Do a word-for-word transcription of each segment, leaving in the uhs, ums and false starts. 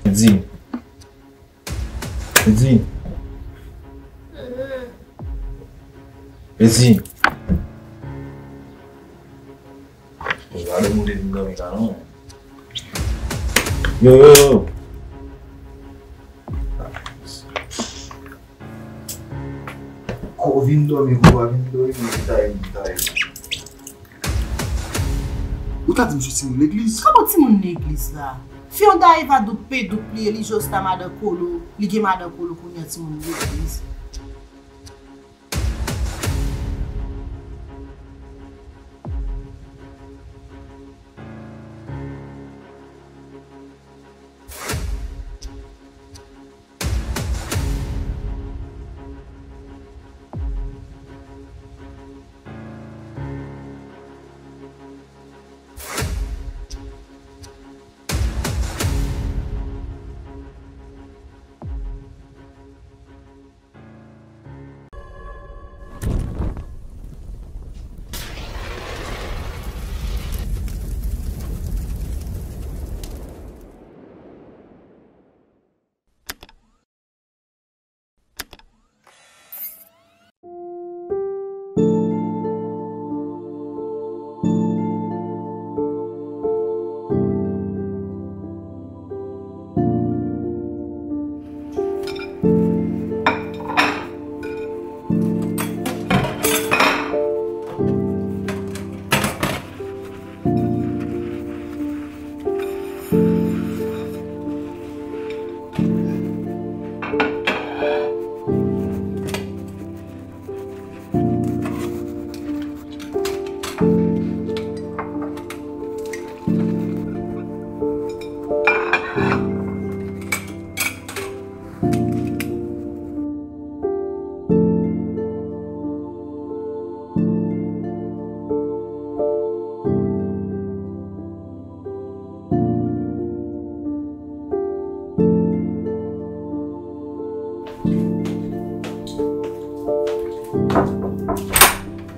Di. Di. Di. Yo, pa de moun te vin dòmi la, non. Yo, yo, yo. Ko vin dòmi, ko pa vin dòmi, mwen ta ye, mwen ta ye. Ou ta di m se timoun legliz? Kòman timoun legliz la? Fi an Dayiva dout pe dout li ye, li jòs ta madan kolo, li gen madan kolo kounye a timoun legliz.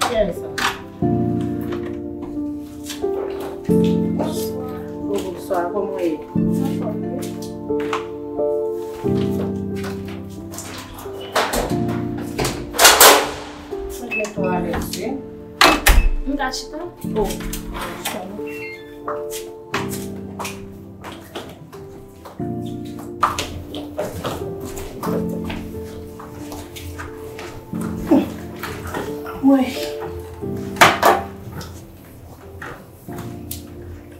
Kiyès sa? Bonswa. O, bonswa, kòman w ye? Anfòm, wi. Mwen mete w alèz, wi. M ka chita? O, chita non. Wi.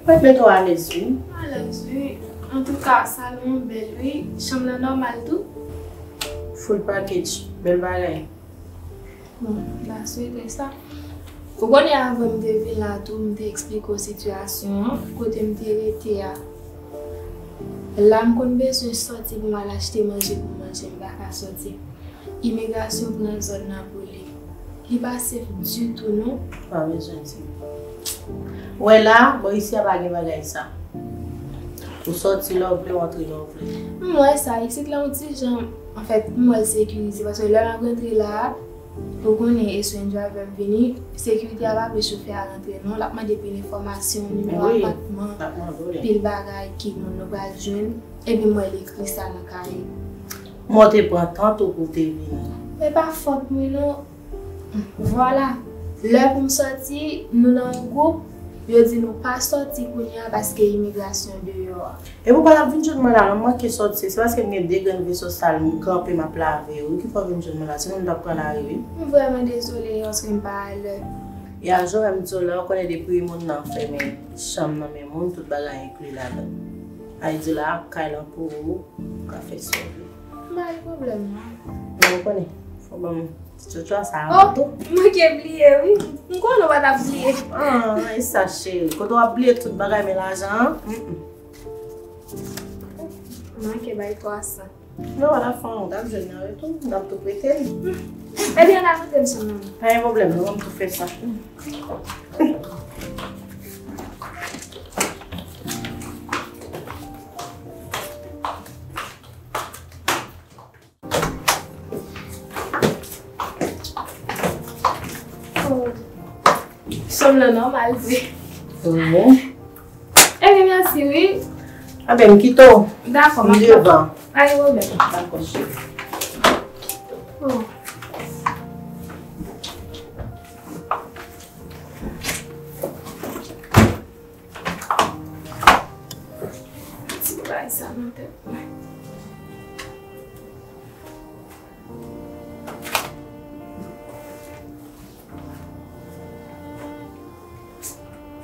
Mwen mete w alèz, wi. Alèz, wi. Antouka, salon an bèl, wi. Chanm lan nòmal tou. Full package. Bèl bagay. Bon, m ta swete sa. Ou konnen, avan m te vin la tou, m te eksplike w sitiyasyon an, kote m te rete a. La, m konn bezwen sòti pou m al achte manje pou m manje, m pa ka sòti. Imigrasyon pran zòn nan pou li. Li pa sef ditou, non. Pa bezwen di. Ou wè la, bò isi a pa gen bagay sa. Ou sòti lè w vle, w antre lè w vle. M wè sa, isit la yon ti jan, anfèt, m wè l sekirize, paske lè m ap rantre la a, ou konnen, e sou yon driver m vini, sekirite a pa vle chofè a rantre non, l ap mande pil enfòmasyon, nimewo apatman, pil bagay ki moun nou pral jwenn, epi m wè l ekri sa nan kaye. Mwen te pran tan tou pou w te vini. Men pa fòt mwen non. Vwala. Lè pou m sòti, nou nan yon gwoup, yo di nou pa sòti kounye a paske imigrasyon deyò a. Epi w pa t ap vin jwenn mwen la non, m manke sòti. Se paske m gen de grenn veso sal, m kanpe, m ap lave yo wi, ki fè w vin jwenn mwen la. Sinon, m t ap pran lari wi. M vrèman dezole, paske m pa alè. Ya, jan m di w la, ou konnen depi moun nan fèmen chanm nan men moun, tout bagay enkli ladan l. Sa vle di la, kay lan pou ou, ou ka fè sa w vle. M pa gen pwoblèm non. Men ou konnen, fò w ban m ti tchotcho a sa avan tou. Oh, m manke bliye wi. M konnen w pa t ap bliye. Ah, e sa cheri. Kote w ap bliye tout bagay, men lajan an? Mm, mm. M manke bay twa san. Non, pa t ap fè anyen, w t ap jwenn nan retou, m t ap tou prete l. Ebyen, ann al prete m chanm nan. Pa gen pwoblèm, non, m tou fè sa. Oh. Chanm nan nòmal vre. Wi. Ebyen, mèsi, wi. Anben, m kite w. Dakò, m ap devan. Pa gen pwoblèm. Dakò, cheri. Oh. Ti bagay sa nan tèt mwen.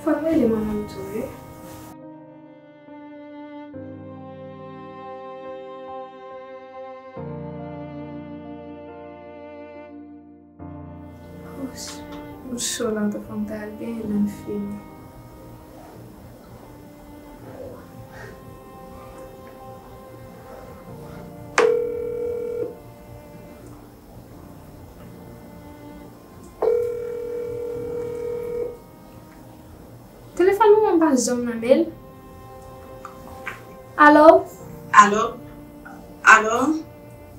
Fò m rele manman m tou, wi. M cho la, tou fò m ta al benyen lè m fini. Telefòn mwen pa janm nan men l. Alo? Alo? Alo?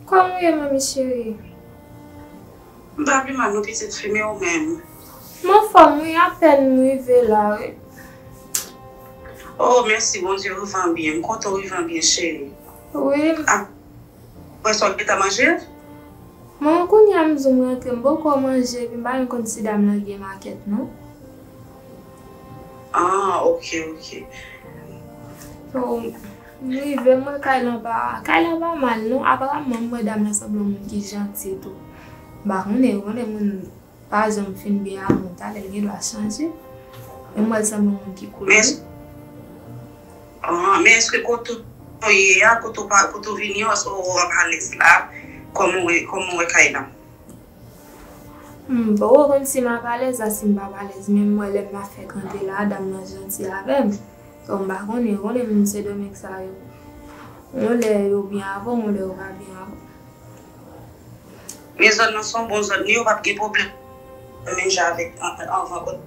Kòman w ye, manmi cheri? M pa pi mal non, pitit fi, men ou menm? M anfòm, wi, apèn m rive la, wi. Oh, mèsi Bondye, ou rive an byen. M kontan ou rive an byen, cheri. Wi. Ap Wè sa w gentan manje? Mwen, kounye a m di w m rantre, m poko manje, epi m pa menm konn si dam nan gen makèt, non. Ah, ok, ok. So, m rive, m wè kay lan pa, kay lan pa mal, non. Aparamman, m wè dam nan sanble yon moun ki janti tou. M pa konnen, ou konnen moun pa janm fin byen ak moun, talè l gen dwa chanje. Men m wè l sanble yon moun ki cool, men, wi. Ah, men èske kote w ye a, kote w pa, kote w vini an, èske w ap alèz la? Kòman w wè, kòman w wè kay la? M poko konn si m ap alèz la, si m p ap alèz, men m wè lè m ap fèk rantre la, dam nan janti avè m. So, m pa konnen, konnen moun Sendomeng sa yo. Yon lè yo byen avè w, yon lè yo pa byen avè w. Men zòn nan se yon bon zòn li ye, ou p ap gen pwoblèm menm jan avèk an-, anvan kote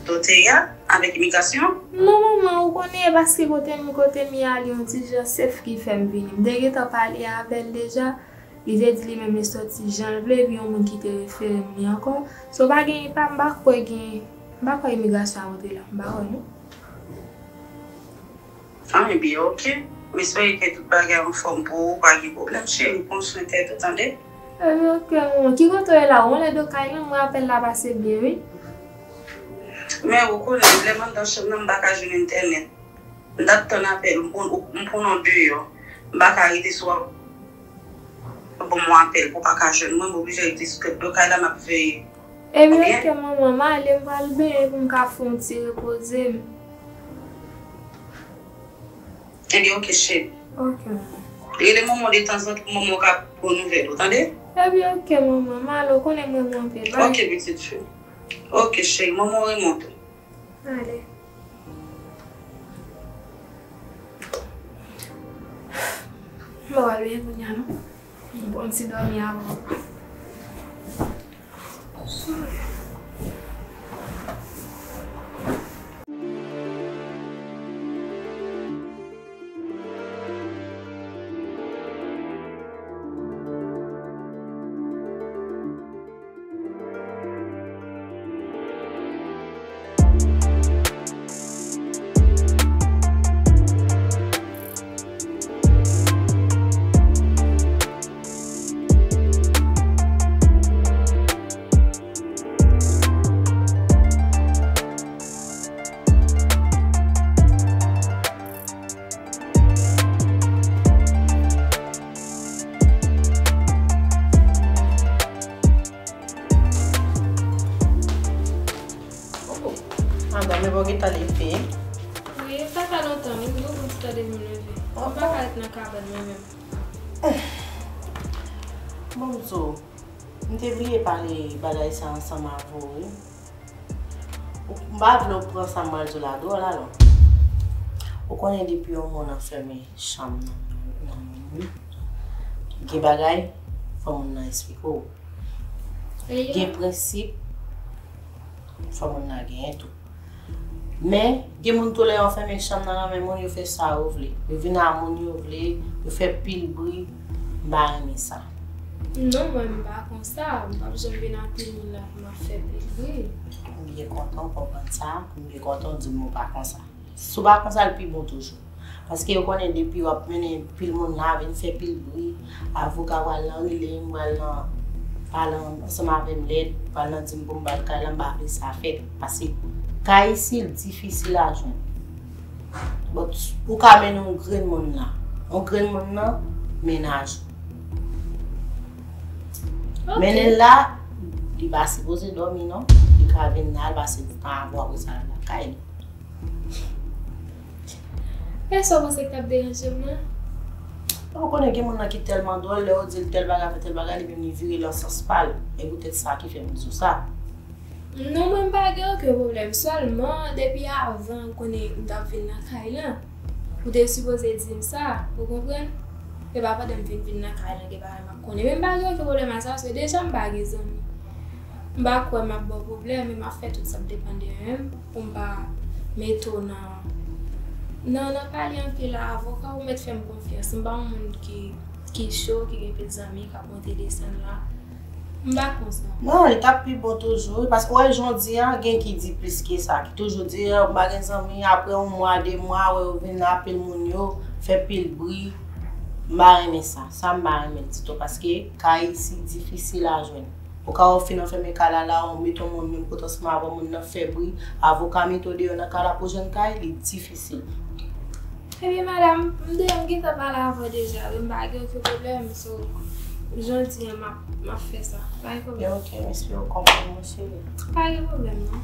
w te ye a, avèk imigrasyon? Non, manman, ou konnen, paske kote m, kote m ye a, li yon ti jan safe ki fè m vini. M te gentan pale avè l deja, li te di li menm li sòti jan l vle, epi yon moun ki te refere m li ankò. So, pa gen, pa, m pa kwè gen, m pa kwè imigrasyon ap antre la, m pa kwè non. Ah, ebyen, ok. M espere ke tout bagay anfòm pou ou, pa gen pwoblèm, cheri. Pran swen tèt ou, tande? Ebyen, ok, manman. Ki kote w ye la? Ou anlè do kay lan, m wè apèl la pase byen, wi. Men ou konnen, lè m anndan chanm nan, m pa ka jwenn entènèt. M t ap tann apèl, m pran, m pran w deyò. M pa ka rete sou ban m yon apèl pou w pa ka jwenn mwen, m oblije rete sou tèt do kay la, m ap veye. Ebyen, ok, manman, m ale, m pral benyen pou m ka fè yon ti repoze m. Ebyen, ok, cheri. Ok, manman. Rele manman w detanzantan pou manman w ka pran nouvèl ou, tande? Ebyen, ok, manman, m ale, ou konnen m renmen w anpil, bye. Ok, pitit fi. Ok, cheri, manman w renmen w tou. Ale. M pa pral byen kounye a non. M pran ti dòmi avan. Oh, madanm, e pa w gentan leve? Wi, m pa fè lontan, wi, m gon ti tan depi m leve. M pa ka ret nan kabann mwen menm. Bon, m di w, m te bliye pale bagay sa ansanm avè w, wi. Ou, m pa vle w pran sa m pral di w la dwòl, alò. Ou konnen depi yon moun anfème chanm nan, nan, nan men moun, gen bagay, fò moun nan eksplike w. Gen prensip, fò moun nan genyen tou. Men, gen moun tou lè yo fèmen chanm nan nan men moun, yo fè sa yo vle. Yo vin a moun yo vle, yo fè pil bri, m pa renmen sa. Non, mwen, m pa konsa. M p ap janm vin a pil moun la pou m ap fè pil bri. M byen kontan w konprann sa, m byen kontan w di m ou pa konsa. Si w pa konsa, l pi bon toujou. Paske yo konnen depi w ap mennen pil moun la, vin fè pil bri, avoka pral nan rele m, pral nan pale ansanm avè m lèd, pral nan di m pou m bat kay la, m pa vle sa fèt. Paske kay isi l difisil a jwenn. But ou ka mennen yon grenn moun la. Yon grenn moun nan, mennaj ou. Ok. Mennen l la, li pa sipoze dòmi non. Li ka vin la, l pase ti tan avè w, apre sa l al lakay li. E sa w panse k t ap deranje m nan? Ou konnen gen moun nan ki tèlman dwòl, lè yo di l tèl bagay, fè tèl bagay, li menm li vire l nan sans pa l. E poutèt sa ki fè m di w sa. Non, mwen m pa gen okenn pwoblèm. Sèlman, depi avan, ou konnen m t ap vin nan kay lan. Ou te sipoze di m sa, ou konprann? E pa pandan m vin vin nan kay lan, gen bagay m ap konnen. Men m pa gen okenn pwoblèm a sa, paske deja m pa gen zanmi. M pa kwè m ap ba w pwoblèm, men m ap fè tout sa k depann de mwen menm pou m pa mete w nan, nan, nan pale anpil a avoka, ou mèt fè m konfyans. M pa yon moun ki, ki cho, ki gen pil zanmi, k ap monte desann la. M pa konsa. Non, li t ap pi bon toujou, wi, paske w wè jan w di a, gen ki di plis ke sa, ki toujou di, "Ah, m pa gen zanmi," apre yon mwa, de mwa, wè yo vin la, pil moun yo, fè pil bri. M pa renmen sa. Sa m pa renmen ditou, paske kay isi difisil a jwenn. Ou ka wè w fin anfèmen kay la, la, ou mete yon moun menm kote ansanm avè w, moun nan fè bri, avoka mete w deyò nan kay la pou w jwenn kay, li difisil. Ebyen, madam, m te, m gentan pale avè w deja, wi, m pa gen okenn pwoblèm, so, jan w di a, m ap, m ap fè sa. Pa gen pwoblèm. Ebyen, ok, m espere w konprann mwen, cheri. Pa gen pwoblèm, non.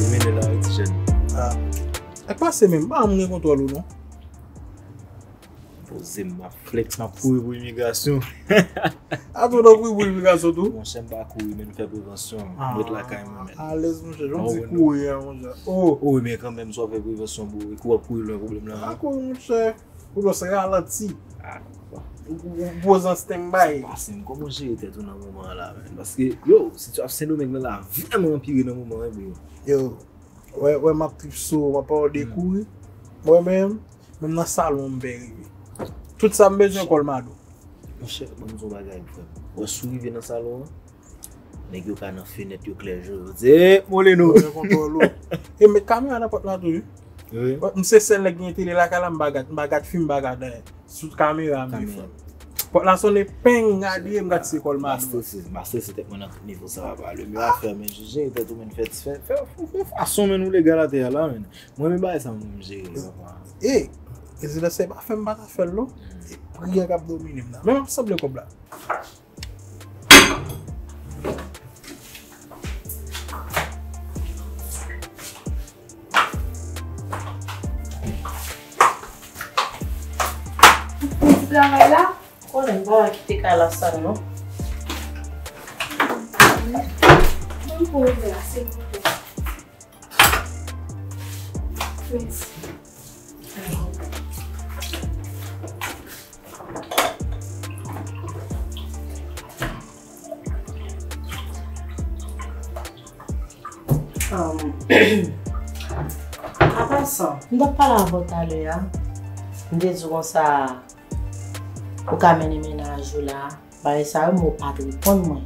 Li mennen la, wi, ti jèn. Ah. Sa k pase menm? Pa m gen kontwòl ou non. Poze m, m ap flex, m ap kouri pou imigrasyon. A tou w ap kouri pou imigrasyon tou? Monchè, m pa kouri, men m fè prevansyon. M ret lakay mwen, men. Alèz, monchè. Jan w di kouri a, monchè. Oh. Oh, men kanmenm, si w ap fè prevansyon, bro, e kou w ap kouri lwen pwoblèm lan. Pa kouri, monchè. Ou dwe ralanti. Ah. Ou, ou, ou poze an stand by. Sa pase m, kòman w jere tèt ou nan moman an la, men? Paske, yo, sitiyasyon Sendomeng lan la vrèman anpire nan moman an, bro. Yo, wè, wè, m ap trip sou, m ap pale de kouri. Mwen menm, menm nan salon m pè rive. Tout sa m bezwen, Colmado. Monchè, ban m di w yon bagay, frè m. Wè, si w rive nan salon an, nèg yo ka nan fenèt yo klè je w, yo di, "Eh, Moleno!" Yo gen kontwòl ou. E met kamera nan pòt la tou, wi. Wi. Wè, m se sèl nèg ki gen tele lakay la, m pa gad, m pa gad fim, m pa gad anyen. Sou kamera m ye, frè m. Pòt la sonnen, peng, gade, m gad se Colmado. M pa strese, m pa strese tèt mwen nan tout nivo sa, papa. Le mye a fè, men jere tèt ou, men fè, fè, fè, fè, fè fason, men nou legal atè a la, men. Mwen, men bagay sa, mwen, m jere, papa. E, e se lè se pa fè m pa ta fè l, non. E priyè k ap domine m la. Men m ap sanble kòb la. Pou ti travay la? Konnen m pa kite kay la sal non. Ban m pou ouvè a, silvouplè. Mèsi. An pasan, m t ap pale avè w talè a. M te di w konsa, ou ka mennen mennaj ou la. Bagay sa yo, men w pa t reponn mwen.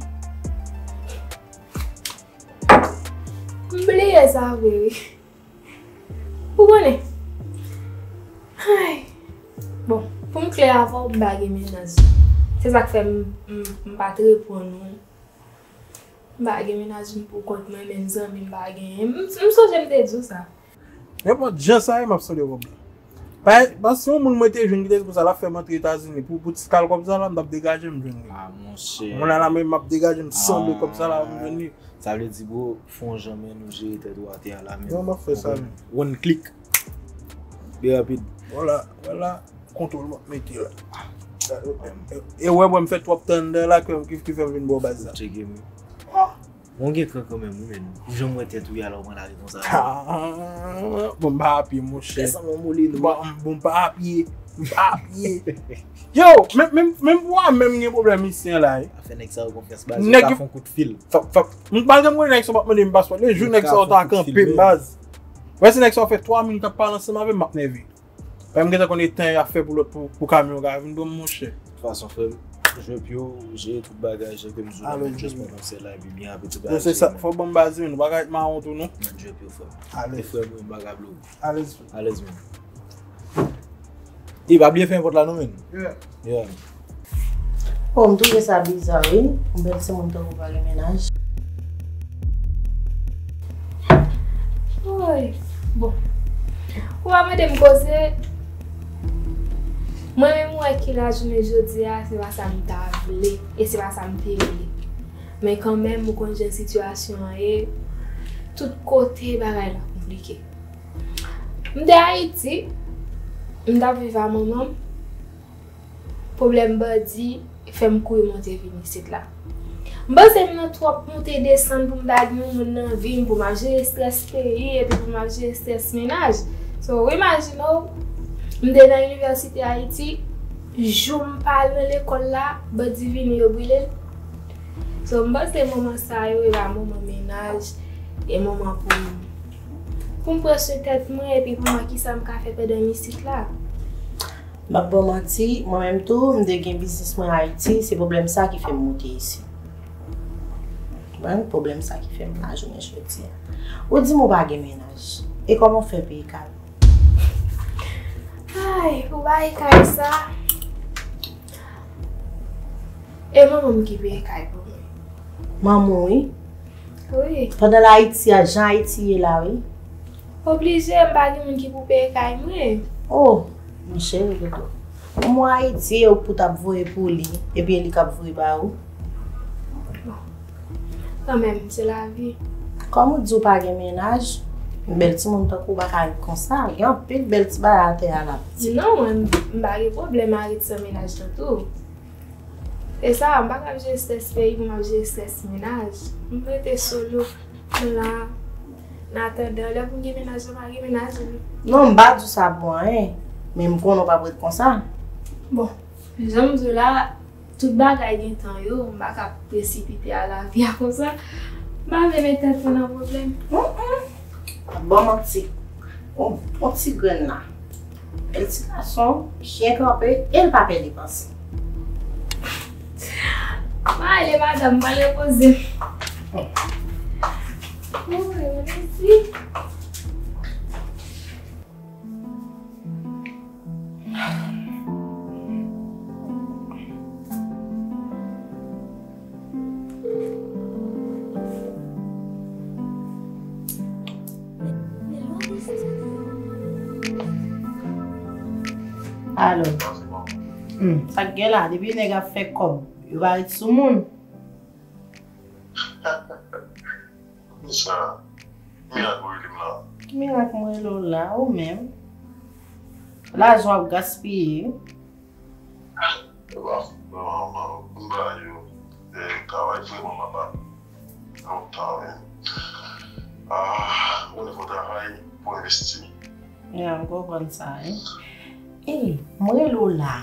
M bliye sa vre, wi. Ou konnen? Ay. Bon, pou m klè avè w, m pa gen mennaj. Se sa k fè m, m, m pa t reponn ou. M pa gen mennaj m pou kont mwen, menm zanmi m pa genyen. M, m sonje m te di w sa. Nenpòt jan sa ye, m ap sonde kòb la. Pa, paske yon moun mwen te jwenn ki te di konsa l ap fè m antre Etazini pou, pou ti kal kòb sa la, m t ap degaje m jwenn li. Ah, monchè. Moun la la menm m ap degaje m sanble kòb sa la, m jwenn li. Sa vle di, bro, fè yon jan men nou jere tèt ou atè a la menm. Non, m ap fè sa menm. One click. Byen rapid. Vwala, vwala. Kontwòl m ap mete la. E wè, mwen m fè twòp tann la, ki, ki fè m vin bò baz la. Tcheke m wi. Bon, gen kran kanmenm, wi, men. Ou janm wè tèt ou ye, alò w pran lari konsa. Bon, m pa apye, monchè. Fè sanblan mole nou. Bon, m pa apye. M pa apye. Yo, menm, menm, menm pou mwen menm gen pwoblèm isi an la, wi. Pa fè nèg sa yo konfyans, baz. Ou ka fè yon kout fil. Fòk, fòk. M pa janm konnen nèg sa yo p ap mande m paspò. Le jou nèg sa yo ta kanpe m, baz. Wè, si nèg sa yo fè twa minit ap pale ansanm avè m, m ap nève. Paske m gentan konnen tan y ap fè pou lòt, pou, pou kamyon ka vin ban m, monchè. De toute façon, frè m, jwe pye w, jere tout bagay, jan ke m di w la, men just pran konsèy la, epi byen rapid, tout bagay. Se sa, fò w ban m baz, men ou pa ka ret mawon tou, non. Mwen jwe pye w, frè m. Alèz. E frè m, wi, m pa ka bliye w. Alèz. Alèz, men. E pa bliye fè enpòt la, non, men. Yeah. Yeah. Oh, m twouve sa biza, wi. Yon bèl timoun tankou pa gen mennaj. Woy. Bon. Ou pa mande m koze. Mwen menm, m wè ki lajounen jodi a, se pa sa m ta vle. E se pa sa m te vle. Men kanmenm, ou konn jan sitiyasyon an ye. Tout kote, bagay la konplike. M te Ayiti. M t ap viv a manman m. Pwoblèm bandi fè m kouri monte vin isit la. M panse m nan twòp moute desann pou m ta gen yon moun nan vi m, pou m ap jere estrès peyi epi pou m ap jere estrès mennaj. So, ou imajine w, m te nan Inivèsite Ayiti, jou m pa al nan lekòl la, bandi vini yo brile l. So, m panse moman sa yo, e pa moman mennaj, e moman pou m, pou m pran swen tèt mwen epi pou m wè kisa m ka fè pandan m isit la. M p ap ba w manti, mwen menm tou, m te gen biznis mwen Ayiti, se pwoblèm sa ki fè m moute isit. Konprann? Pwoblèm sa ki fè m la jounen jodi a. Ou di m ou pa gen mennaj. E kòman w fè peye kay ou? Ay, pou bay kay sa. E manman m ki peye kay pou mwen. Manman w, wi. Wi. Pandan l Ayiti a, jan Ayiti ye la, wi. Oblije, m pa gen moun ki pou peye kay mwen. Oh, monchè, yo tonton. Ou mwen Ayiti, e ou pou t ap voye pou li, epi e li k ap voye ba ou. Kanmenm, se lavi. Kòm ou di ou pa gen mennaj, bèl timoun tankou w pa ka ret konsa. Gen anpil bèl ti bagay atè a la. Non, mwen, m pa gen pwoblèm a ret san mennaj nan tou. E sa, m pa ka ap jere estrès peyi pou m ap jere estrès mennaj. M rete solo la. An atandan, lè pou m gen mennaj, m pa gen mennaj, wi. Non, m pa di w sa pou anyen. Men m konnen w p ap ret konsa. Bon, jan m di w la, tout bagay gen tan yo, m pa ka presipite a lavi a konsa. M pa vle met tèt mwen nan pwoblèm. Bon manti. On, on ti grenn la. Bèl ti gason, byen kanpe, e l pa pè depanse. M ale, madanm, m al repoze m. Mwen, mwen resi. Alò, hmm, sa k gen la, depi nèg ap fè kòb, yo pa ret sou moun. Konsa, mirak ou rele m la. Ki mirak m rele w la, ou menm? Lajan w ap gaspiye. Epa, non, non, m ba yo, eh, travay vrèman papa. Lontan, men. Ah, ou konnen fò travay pou envesti. Ya, m konprann sa, wi. E, m rele w la.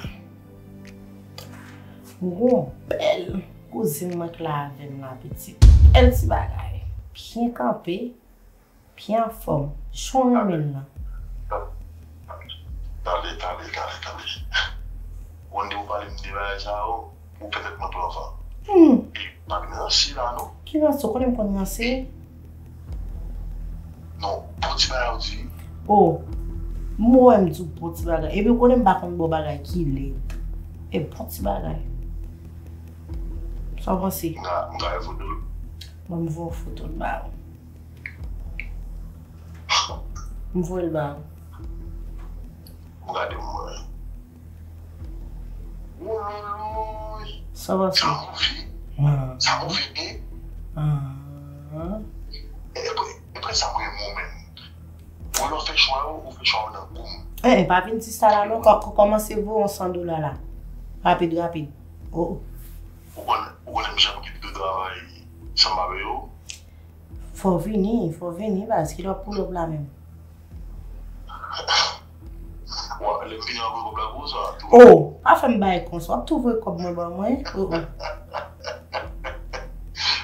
M gon bèl kouzin mwen k la avè m la, pitit. Bèl ti bagay. Byen kanpe, byen anfòm. Jan w renmen l lan. Tande, tande, tande, tande. Ou konn depi w pale m de bagay sa yo, ou pètèt mwen pran van. Hmm. E pa gen ranse la, non. Ki ranse? Ou konnen m konn ranse? Non, bon ti bagay ou di. Oh, m wè m di w bon ti bagay. Epi ou konnen m pa konn ba w bagay ki lèd. E bon ti bagay. Sa w panse? M ka, m ka wè foto l. Bon, m voye foto l ba ou. M voye l ba ou. M gade m wè. Wololoy. Sa w panse? Sa move. Ah. Sa move, en. Ah. E, e, e, e sa mwen renmen w menm. Ou lè w fè chwa yo, ou fè chwa yo nan gou m. Eh, eh, pa vin di sa la non, kò-, kò-, kòmanse voye yon san dola la. Rapid, rapid. Oh. Ou konn, ou konnen m janm kite travay san m pa peye w. Fò w vini, fò w vini, baz, kilè w ap pull up la menm? Wa, lè m vini, w ap voye kòb la pou ou sa? Oh, pa fè m bagay konsa. W ap tou voye kòb mwen ban mwen? Oh, oh.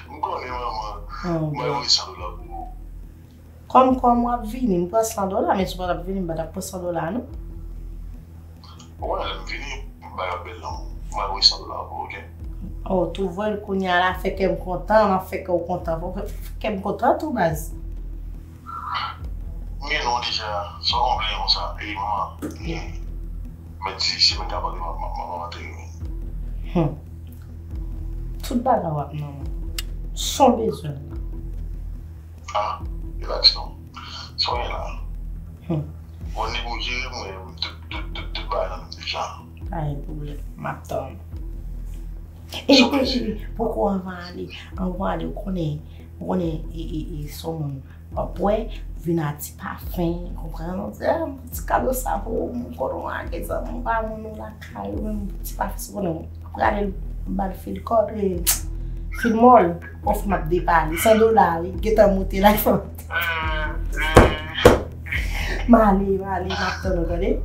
M konnen, manman. Oh, m ap voye san dola pou ou. Kòm, kòm w ap vini, m pran san dola, men si w pa t ap vini, m pa t ap pran san dola, non. Bon, lè m vini, bagay ap bèl nan men w. M ap voye san dola pou ou, oke? Oh, tou voye l kounye a la, fè kè m kontan, m ap fè kè w kontan. Fè kè m kontan tou, baz. M gen non deja, sa w konn plenyen konsa, e manman, m mèt di se mwen k ap antre, manman, manman antre, wi. Hmm. Tout bagay w ap nan men w. Sa w bezwen. Ah, relax non. Sa w gen la? Hmm. Bon, ni pou jere mwen, tout, tout, tout, tout bagay nan men deja. Pa gen pwoblèm, m ap tann. E, e, e, poko anvan ale, anvan ale, ou konnen, ou konnen, e, e, e, son moun, w ap wè, vin a ti pafen, konprann? Ah, ti kado sa pou ou, m konnen w lage zanmi, m pa moun ou lakay ou, menm ti pafen, si w konnen, prale, m ba l fil kòd, e, fil mòl, kòf m ap depale, san dola, wi, gentan moute la, fò. M ale, m ale, m ap tann ou, tande?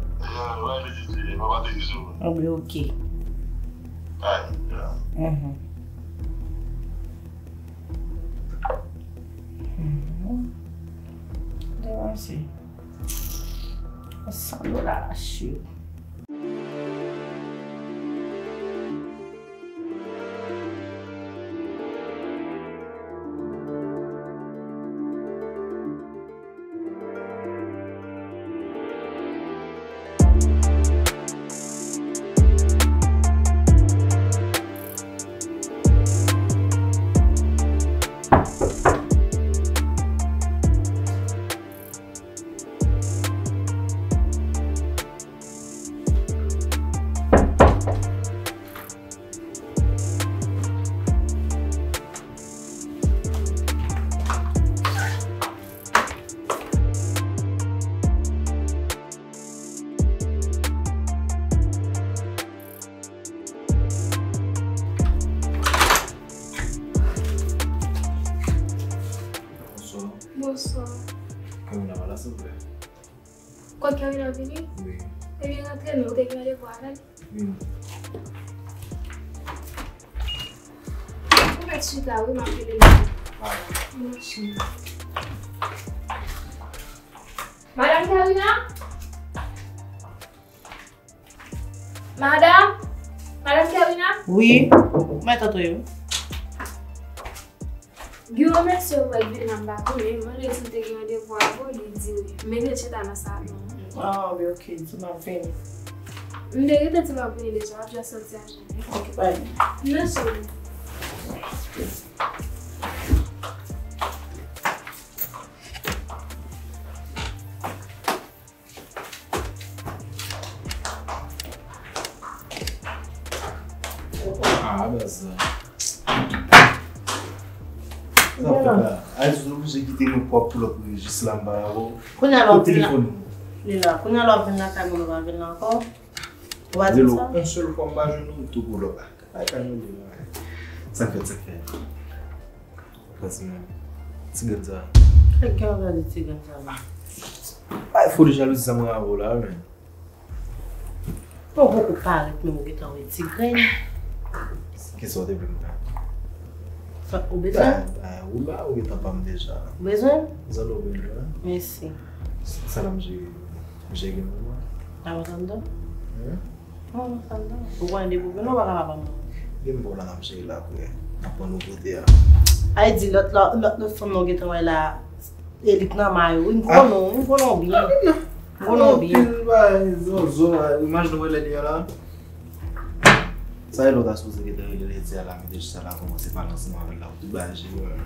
Anben, oke. Mhm. Mhm. Devanse. San dola la, cheri. Bonswa. Bonswa. Kamina pa la, silvouplè? Kot Karina vini? Wi. Ebyen, rantre non, ou te gen randevou avè l? Wi. Ou mèt chita, wi, m ap rele l. Ah. Mèsi. Madam Karina? Madam? Madam Karina? Wi. Mwen tanto yo. Gen yon mesye mwen k vin la, m pa konnen, mwen di l si m te gen randevou avè w, li di wi. Men li chita nan salon an. Ah, wi, ok, di m ap vini. M te gentan di l w ap vini deja, w ap jis soti a jwenn li. Ok, bay. Mèsi wi. Ah, baz. Sa w ap fè la? Ay, sou oblije kite nou pwòp pou lòt rejis la, m pa avè w. Kounye a lè w ap vin la. Li la. Kounye a lè w ap vin lakay mwen, ou pa vin la ankò? Ou pa di m sa? Yon sèl fwa m pa jwenn ou, m tou pou lòt la. Ay, kalme w, sa k fèt, sa k fèt. Pase menm. Ti grenn sa. Kèk gen anvi di ti grenn sa menm. Ay, foli jalouzi sa mwen avè w la, men. Bon, poko parèt, men ou gentan wè ti grenn. Kisa w te vle m fè? Sa ou bezwen? Ba, ba, ou la, ou gentan pa m deja. Ou bezwen? Zan ou bezwen? Mèsi. Sa la m jere, m jere gen mwen. Nan mwen tann dan? Wi. Mwen tann dan. Ou konnen depi w vin la, ou pa ka pa ban mwen. Gen m ba w la, n ap jere l apre. N ap pran nouvote a. Ay di lòt la, lòt, lòt fanm nan w gentan wè la, e li k nan may ou. Wi, m konnen w, m konnen w byen. M konnen w byen. Anpil bagay, zozo, imaj nou wè lè li a la. Sa e lè w ta sipoze gentan rele ledi a la, mete chita la, kòmanse pale ansanm avè l la, ou tou bagay jere, wi.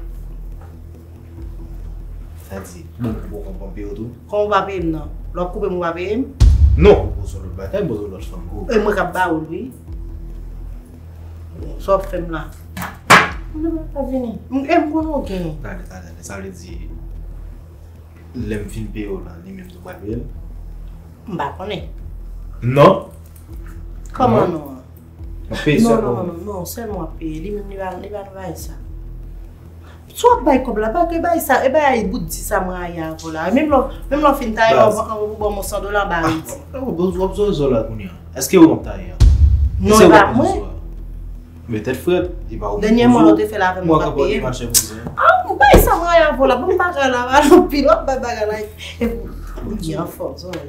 Sa di, bon, ou poko konn peye w tou? Kòman ou pa peye m nan? Lè w ap koupe m, ou pa peye m? Non, ou poze yon lòt bagay, poze yon lòt fanm kou. E mwen k ap ba ou l, wi. Sa w ap fè m la? Mwen pa vini. M, e m konnen w gen. Tande, tande, tande. Sa vle di, lè m fin peye w la, li menm tou pral peye l? M pa konnen. Non. Kòman non? M ap peye sèl mwen. Non, non, non, non, sèl mwen w ap peye. Li menm, li pa, li pa nan bagay sa. Si w ap bay kòb la, pa ke bay sa, e bay bout di sa m rayi avè w la. Menm lè, menm lè w fin taye, w ban m san dola, m ba Redi. W ap zò la kounye a. Èske w ap taye a? Non, e pa mwen. Men tèt frèt, e pa ou. Dènyèman, lè w te fè l avè m, ou pa peye m. Ah, m bay sa m rayi avè w la. Ban m bagay la, anpil, w ap bay bagay la. E pou di anfòm, sa w wè.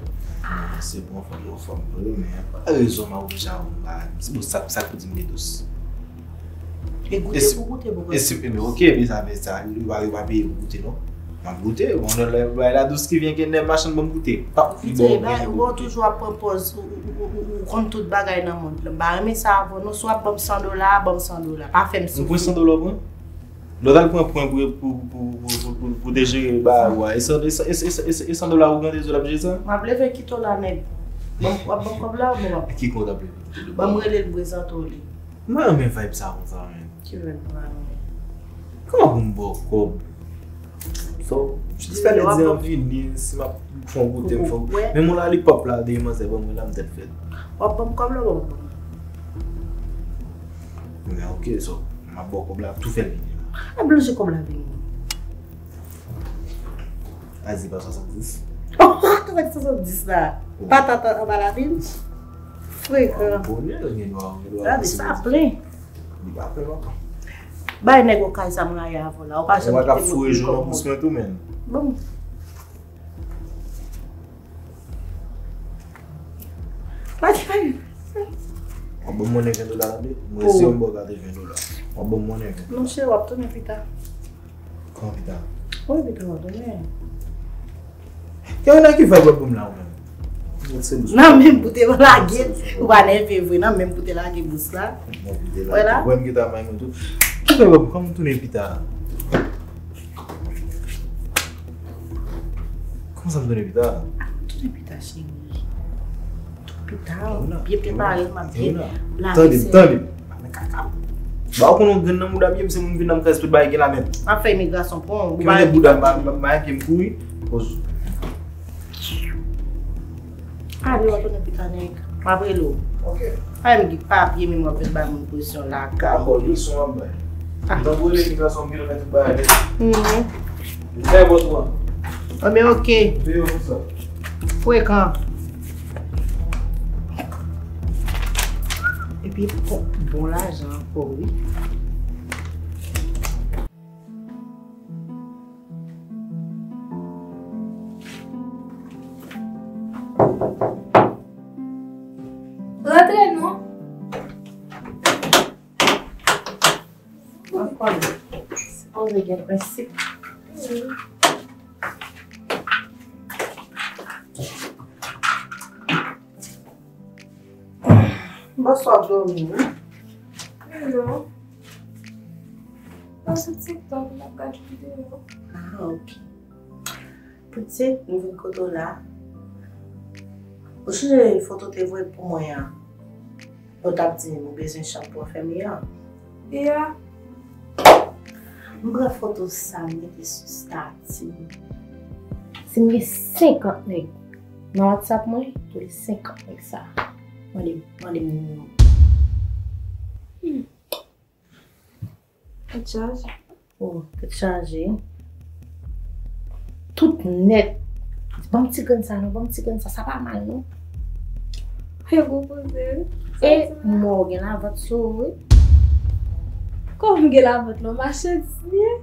Se bon, anfòm, anfòm vre, men pa rezon m ap oblije a ou ba. Se pou sa, sa k pou di m li dous. E goute pou goute, pou goute. E si, men ok, men sa, men sa, yo pa, yo pa peye pou goute, non. M ap goute, bon, lè, lè, lè la dous ki vyen ke nèf machann ban m goute. Pa, li bon, ba, ou toujou ap pran pòz, ou, ou, ou, ou konn tout bagay nan mond lan. M pa renmen sa avè w, non, si w ap ban m san dola, ban m san dola. Pa fè m soufri. Ou pran san dola, ou pran? Lè w t al pran pwen pou, pou, pou te jere bagay ou a, e san, e san, e san, e san, e san, e san dola ou gade, ou t ap jere sa? M ap leve kite w la, nèg. Ban m, w ap ban m kòb la, ou ban m. Ki kòb w t ap leve kite w? Ban m rele l, m prezante w li. M pa renmen vibe sa konsa, menn. Ki vibe m pa renmen? Kòman pou m ba w kòb? So, jis fè lè di an vini, si m ap fè yon goute, m fè yon goute. Men moun lollipop la, de manzè ban mwen la, m tèt frèt. W ap ban m kòb la, w ap ban m. Men ok, so, m ap ba w kòb la, tou fè l vini la. A blanje kòb la vini. Azi pa swasanndis. Oh, tande swasanndis la. Patat anba lapin. Frekan. Bonè, gen dwa, gen dwa. Gade, sa plen. Li pa plen ankò. Bay nèg okay sa m rayi avè w la. Ou pa janm kite m foure jou nan bous mwen tou, menn. Bon. Pati, pati. W ap ban m monnen ven dola, tande? Mwen si yon bò katrevyen dola. W ap ban m monnen ven dola. Non, cheri, w ap tounen pita. Kòman pita? Wi, pita w ap tounen. Yo, nan ki vibe w ap ban m la, ou menm? Nan menm pou te lage, ou pa nève vre, nan menm pou te lage bous la. Wè la? Wè m gentan may mwen tou. Ki vibe w ap, kòman m tounen pita? Kòman sa m tounen pita? Tounen pita, cheri. Tounen pita, byen prepare, m ap byen lave sèl. Tande m, tande m. Pa nan kaka. Ba ou konnen yon grenn nan mouda m ye, m se moun vin nan m kaz tout bagay gen la menm. M ap fè imigrasyon pou ou. Ki mete bouda m, ba m, ba m, ba m kouri. Poz. Ale, w ap tounen pita nèg. M ap rele w. Ok. Pa m gen papye, men m ap vin bay moun presyon lakay. Dakò, leson w ap bay. Ah. M tankou rele imigrasyon, m gen lè tout bagay nèt. Mhm. Li fè bòs ou an. Anben, ok. Peye w pou sa. Frekan. Epi bon, bon lajan ankò, wi. Rantre non. Mwen konnen. Sipoze gen prensip. Bòs w ap dòmi, wi. Non. Mwen sou TikTok, m ap gade videyo. Ah, ok. Pitit, m vin kote w la. Ou sonje foto w te voye pou mwen an? Ou t ap di m ou bezwen chanm pou anfèmi an. Ya. M pran foto sa, m mete sou stati m. Si m gen senkant nèg nan WhatsApp mwen, tou le senkant nèg sa, mande, mande m nimewo. Hmm. Tèt chaje. Oh, tèt chaje. Tout nèt. Ban m ti grenn sa non, ban m ti grenn sa, sa pa mal non. E gwo koze, wi. E mò gen lavant sou ou, wi. Kòman m gen lavant non, machandiz li ye?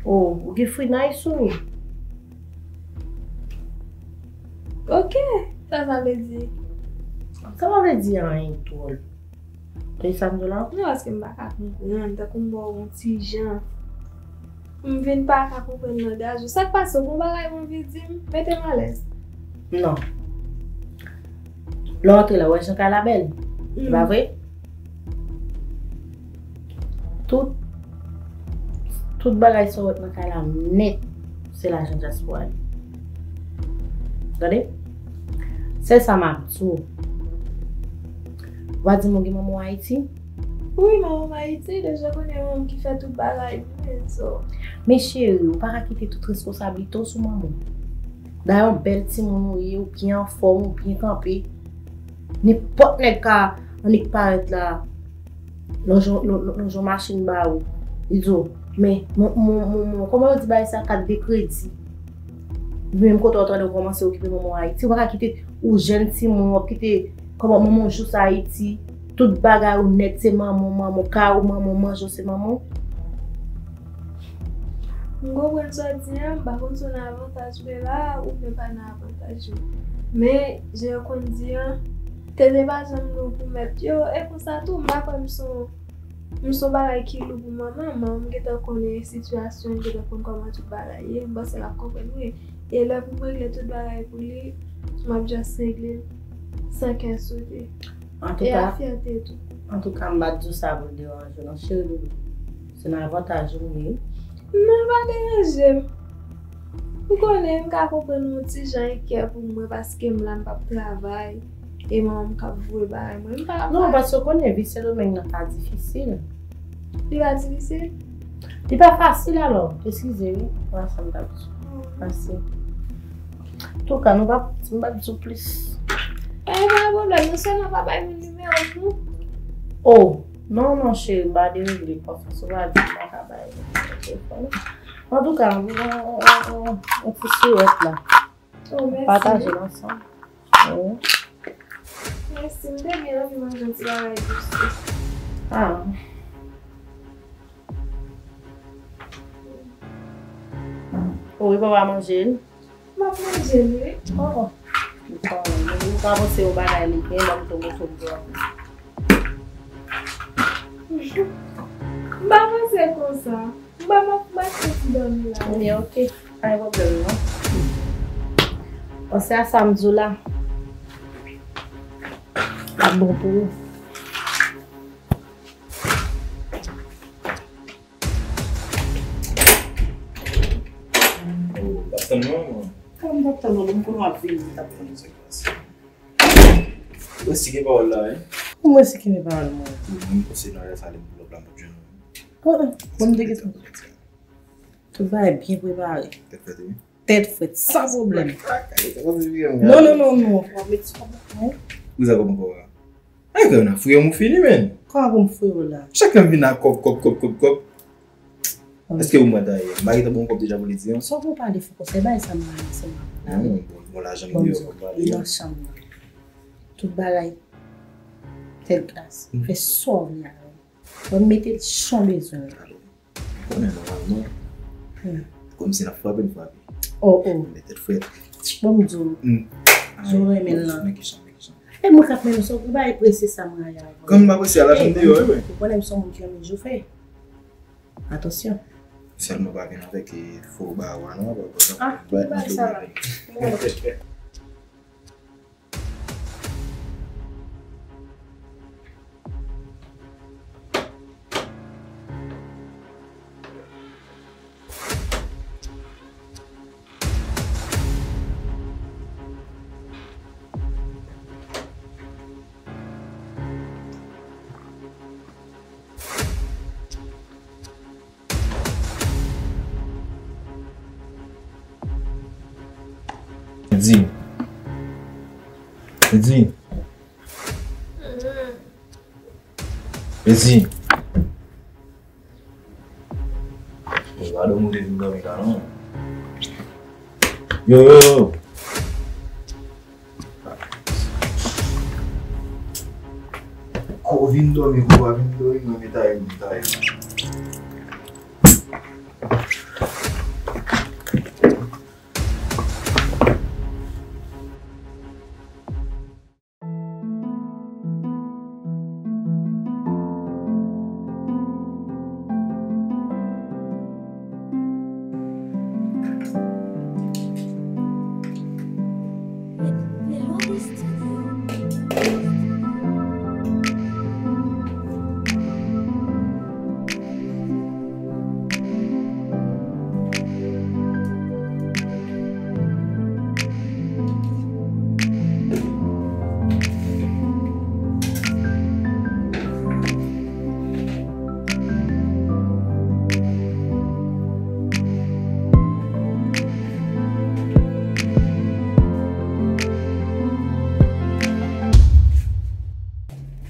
Oh, ou gen frinay sou ou. Ok, sa sa vle di? Sa pa vle di anyen dwòl. Tande sa m di w la? Non, paske m pa ka konprann, tankou m ba w yon ti jan. M vin pa ka konprann langaj ou. Sa k pase w? Gon bagay w anvi di m? Mete m alèz. Non. Lè w antre la, w wè jan kay la bèl? E pa vre? Tout, tout bagay sa w wè nan kay la nèt, se lajan dyaspora li. Tande? Sèl sa m ap di w. Ou pa di m ou gen manman w Ayiti? Wi, manman m Ayiti, deja konnen manman m ki fè tout bagay pou mwen, so. Men cheri, ou pa ka kite tout responsablite w sou manman w. Dayè, yon bèl timoun ou ye, ou byen anfòm, ou byen kanpe. Nenpòt nèg ka annik parèt la, lonje yon, lon-, lon-, lonje yon machin ba ou. Li di w, Men, mon, mon, mon, mon, kòman yo di bagay sa, kat de kredi. Menm kote w tande w kòmanse okipe manman w Ayiti, ou pa ka kite ou jèn timoun, w ap kite kòman manman w jous Ayiti, tout bagay ou nèt se manman w, manman w, kay ou manman w, manje w se manman w. M konprann sa w di a, m pa konn si w nan avantaj mwen la, oubyen pa nan avantaj yo. Men, jan yo konn di a, tete pa janm lou pou mèt yo, e konsa tou, m pa kwè m se yon M se yon bagay ki lou pou manman, manman m gentan konnen sitiyasyon l, gentan konn kòman tout bagay ye, m panse l ap konprann mwen. E lè pou m regle tout bagay pou li, m ap just regle l san kè sote. E a fyète tou. Antouka, antouka, m pa t di w sa pou l deranje w, non, cheri doudou. Se nan avantaj ou m ye. Non, l pa deranje m. Ou konnen, m ka konprann ou yon ti jan enkè pou mwen paske m la, m p ap travay. E manman m k ap voye bagay mwen. M pa... Non, paske w konnen, vi Sendomeng nan pa difisil. Li pa difisil? Li pa fasil alò. Eskize wi. Wè sa m t ap di. Fasil. Antouka, nou pa, m p ap di w plis. E pa pwoblèm, nou sèlman pa bay moun nimewo m, non? Oh, non, non, cheri, m pa deregle konsa. Si w pa di, m pa ka bay telefòn. Antouka, yon, yon, yon, yon ti siwèt la. Oh, mèsi. Pataje l ansanm. Wi. Mèsi, m te byen anvi manje yon ti bagay dous tou. Ah. Ou wi, papa manje l? M ap manje l, wi. Oh. Ou pa panse yon bagay li gen, ban m tou moto m pran. M pa panse konsa. M pa, m ap, m ap soti dòmi la. Ebyen, oke. Pa gen pwoblèm, non. Panse a sa m di w la. L ap bon pou ou. Oh, w ap tann mwen, mwen? Kòman m t ap tann ou? M konnen w ap vini, m t ap tann ou. Ou resike pawòl la, wi. Ou mwen resike pawòl mwen? Wi, mwen konseye nan lè sa, lè m pull up la, m p ap jwenn ou. Oh, oh. Bon, m te gentan. Tout bagay byen prepare. Tèt frèt, wi. Tèt frèt, san pwoblèm. Non, non, non, non. W ap met ti kòb la, wi. Ou sa kòb ankò a? Ay, frè, nan fouye m ou fini, menn. Kòman pou m fouye w la? Chak lè m vin a kòb, kòb, kòb, kòb, kòb. Èske ou mwen dayè? M pa gentan ba w kòb deja pou li di, non? Sa w pale fò konsa, e bagay sa m pa renmen sèlman. Non, bon, bon, lajan m deyò, fò m pale. Li nan chanm nan. Tout bagay tèl klas. Fè sa w vle avè l. Mwen mete l jan w bezwen. Alò, ou konnen nòmalman, kòmsi n ap frape, n frape. Oh, oh. Men tèt frèt. Bon, m di w, jan w renmen l lan. Men ki jan, men ki jan. E mwen k ap mennen w, sa w pa prese sa m rayi avè w. Kòm m pa prese a, lajan m deyò, wi, wi. Ou konnen m se yon moun ki renmen joufè. Atansyon. Sèlman pa vin avèk, e, fo bawa non, pa, pa, ah, pa, pa sa la. Edi. Edi. Edi. Yo, pa dòmi, ou te vin dòmi la, non? Yo, yo, yo. Ko vin dòmi, ko pa vin dòmi, mwen, meta yo, meta yo.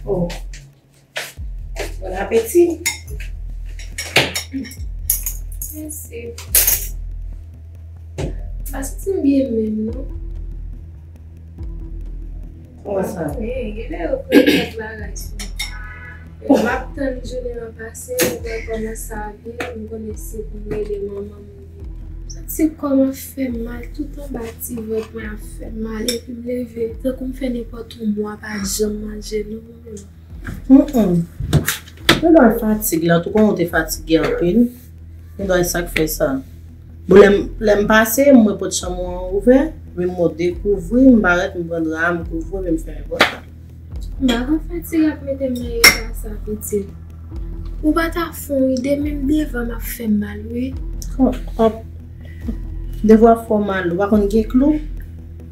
Oh. Bon apeti. Pa santi m byen menm, non. Kòman sa? Men, genlè yo kreye kèk bagay sou mwen. E m ap tann jounen an pase, m wè kòman sa vin, m konnen se pou m rele manman m li ye. M santi kò m ap fè m mal, tout anba ti vant mwen ap fè m mal, epi m leve, tankou m fè nenpòt yon mwa pa janm manje, non, manman. Mm, mm. Gen dwa fatig la, tou konnen w te fatige anpil. Gen dwa e sa k fè sa. Bon, lè m, lè m pase, m wè pòt chanm ou an ouvè, men m dekouvri, m parèt, m pran dra a, m kouvri, men m fèmen pòt la. M pa konn fatig ap mete m nan eta sa, pitit. Ou pa ta fè yon ide, menm devan m ap fè m mal, wi. Hop, hop. Devan w ap fè w mal, ou pa konn gen klou?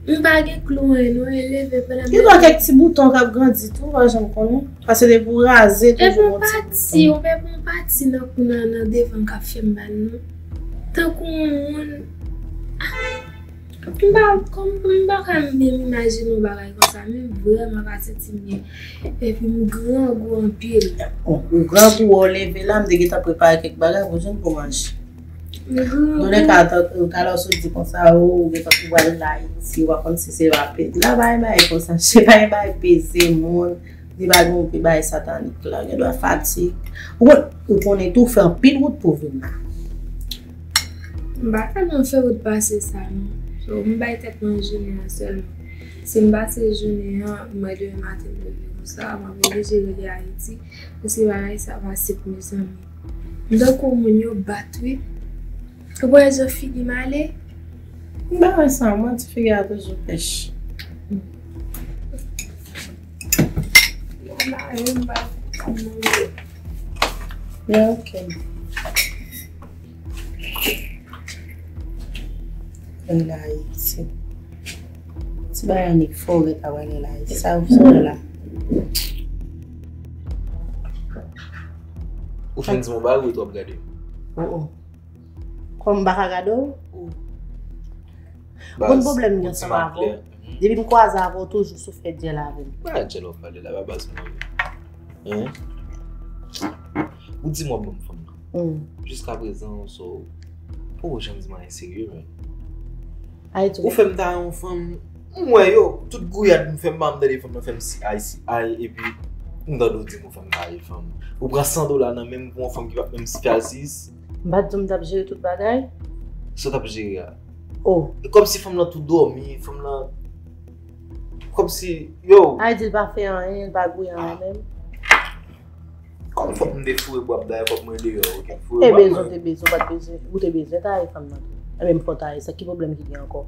M pa gen klou anyen, non, e leve pandan m... Gen dwa kèk ti bouton k ap grandi tou, ou pa janm konnen. Paske depi w raze, toujou gon ti bouton. Epi yon pati, yon pati nan, nan, nan devan k ap fè m mal, non. Tankou yon moun. M pa, kòm, m pa ka menm imajine yon bagay konsa, men vrèman pa santi m byen. Epi m grangou anpil. Bon, ou grangou, ou leve la, m te gentan prepare kèk bagay pou jwenn pou manje. M grangou. Donè ka, talè w sot di konsa, o, ou gentan pou pral Ayiti, ou pa konn si se pa pete. La, pa yon bagay konsa, se pa yon bagay peze moun. Li pa gen okenn bagay satanik la, gen dwa fatig. Ou konn, ou konnen tou, fè anpil wout pou vin la. M pa tèlman fè wout pase sa, non. So, m bay tèt mwen jounen an sèlman. Si m pase jounen an, mwen demen maten m leve konsa, m ap oblije rele Ayiti. Paske bagay sa pa senp, mezanmi. M tankou moun yo bat, wi. Ou wè jan figi m ale? M pa wè sa, mwen, ti figi a toujou pèch. Mwen pa wè, m pa wè. Ya, ok. Lè l Ayiti. Ti bagay annik fò w ret a wè lè l Ayiti. Sa yo fè w la. Ou fin di m yon bagay ou ret w ap gade? Oh, oh. Kòm m pa ka gade w? Ou konn pwoblèm m gen ansanm avè w? Depi m kwaze avè w, toujou sou fè dyèl avè m. Pa dyèl w ap pale la, pa baz mwen. Hein? Ou di m w ap ban m fanm nan. Jiska prezan, so, poko janm di m anyen serye, men. Ou fè m ta yon fanm, m wè yo, tout gouyad m fè m pa m tande fanm nan fè m si ay, si ay, epi m tande w di m ou fè m ta yon fanm. Ou pran san dola nan men m pou yon fanm ki p ap menm fè al sis. M pa t di w m t ap jere tout bagay? Sa w t ap jere a? Oh. E kòmsi fanm nan tou dòmi, fanm nan, kòmsi, yo. Ay di l pa fè anyen, l pa gouye anyen menm. Kòm fòk m te foure bwa m, dayè fòk mwen deyò, ok, m foure bwa m. Te bezwen, te bezwen, ou pa t bezwen, ou te bezwen taye fanm nan tou. Ebyen, m fè w taye, sa ki pwoblèm ki gen ankò?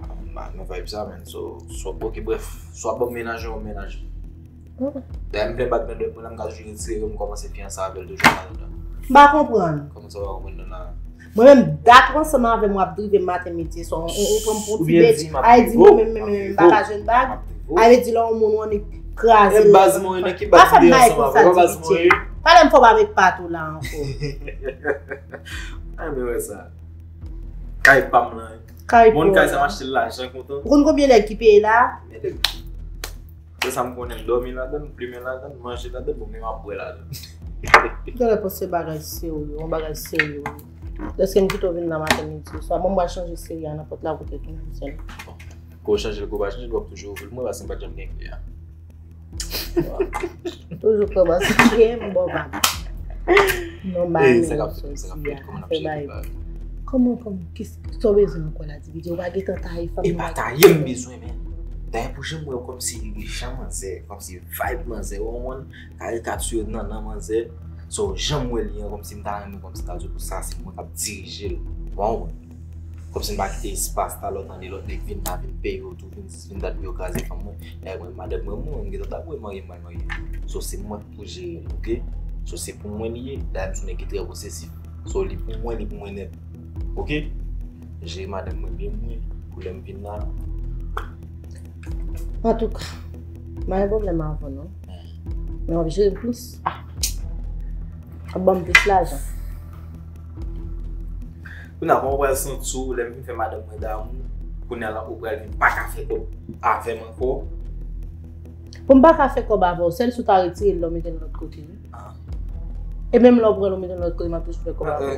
Ah, m pa nan vibe sa, man. So, so, ok, bref, swa ban m menaje ou menaje. Dayè, m plen bat mwen dèt mwen la, m ka toujou retire yo, m kòmanse fiyanse avè l toujou an atandan. M pa konprann. Kòman sa w pa konprann nan la? Mwen menm, dat ou ansanm avè m, w ap drive m maten, midi, e swa, ou, ou pran m pou ti bèt. Ay di mwen menm, menm, menm, m pa ka jwenn bag. Ay vle di lè yon moun ou annik kraze l. Baz mwen nan ki baz m deye ansanm avè w, baz mwen. Pa fè m bay konsa, Dimitri. Talè m fè w pa met pat ou la ankò. Ay, men wè sa. Kay pa m lan. Kay pa w. Moun kay sa m achte l lajan kontan. Ou konn konbyen nèg ki peye la? Sèl sa m konnen, m dòmi ladan l, m plimen ladan l, m manje ladan l, bon, men m ap bwè ladan l. Genlè panse bagay serye, yon bagay serye wi. Dèske m kite w vin nan maten, midi, swa, bon, m pral chanje seri a nan pòt la pou tèt ou menm sèl. Ke w chanje l, ke w pa chanje l, w ap toujou ouvri l mwen, paske m pa t janm gen kle a. Toujou kòmanse, m ba w vag. Non, ba men sa k ap fèt, sa k ap fèt, kòman n ap jere bagay? Kòman, kòman, kisa w bezwen ankò la, Dimitri? Ou pa gentan taye fanm nan? E pa taye m bezwen, men. Dayè pou jan m wè w kòmsi jan manzè, kòmsi vibe manzè, ou konprann? Karikati yo nan, nan manzè. So, jan m wè li an, kòmsi m ta renmen, kòmsi ta di pou sa, se mwen k ap dirije l. Ou konprann? Kòmsi m pa kite espas talè w tande lòt nèg vin la, vin peye w tou, vin, vin dat pou yo kraze fanm mwen. Dayè mwen, madanm mwen mouri, m gentan ta pou marye, m pral marye. So, se mwen k pou jere l, ok? So, se pou mwen li ye. Dayè m se yon nèg ki trè posesif. So, li pou mwen, li pou mwen nèt. Ok? Jere madanm mwen byen pou mwen, pou lè m vin la. Antouka, m pa gen pwoblèm avè w non. Men w ap jere m plis. W ap ban m plis lajan. Kounye a, kòman w pral santi w lè m fin fè madanm mwen damou, kounye a la ou pral vin pa ka fè kòb avè m ankò? Pou m pa ka fè kòb avè w, sèl si w ta retire l la w mete l lòt kote wi. E menm lè w pran l ou mete l lòt kote, m ap toujou fè kòb avè w.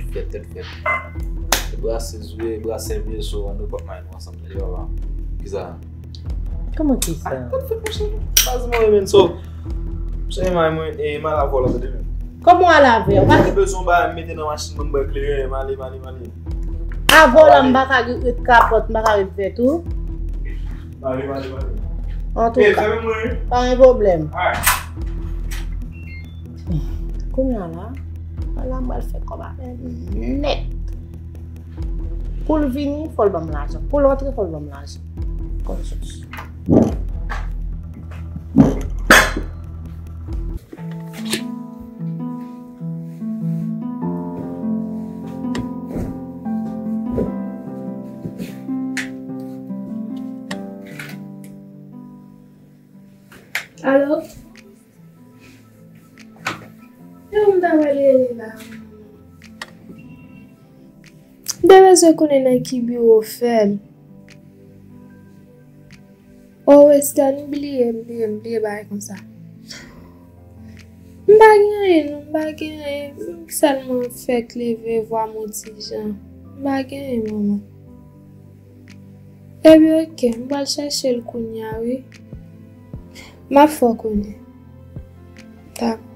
tèt frèt, tèt frèt. E brase zwe, e brase vye so, ann nou pap may nou ansanm, tande papa. Kisa? Kòman kisa? Tèt frèt, monchè. Baz mwen, men so. Monchè, may mwen, e, m al avè w la, tande, men. Kòman w al avè w? Ou pa gen bezwen ba m mete nan machin mwen, m bwè kleren, m ale, m ale, m ale. Avè w la, m pa ka ret kapòt, m pa ka ret vè tou. M ale, m ale, m ale. Antouka, pa gen pwoblèm. Kounye a la, la m pral fè kòb avè l nèt. Pou l vini, fò l ban m lajan. Pou l antre, fò l ban m lajan. Konn sòs. Alo? E ou m ta pral rele la? M te bezwen konnen nan ki biwo w fè l. O Western, m bliye, m bliye, m bliye bagay konsa. M pa gen anyen, non, m pa gen anyen. M sèlman fèk leve, vwa m yon ti jan. M pa gen anyen, manman. Ebyen, oke, m pral chèche l kounye a, wi. M ap fè w konnen. Dakò.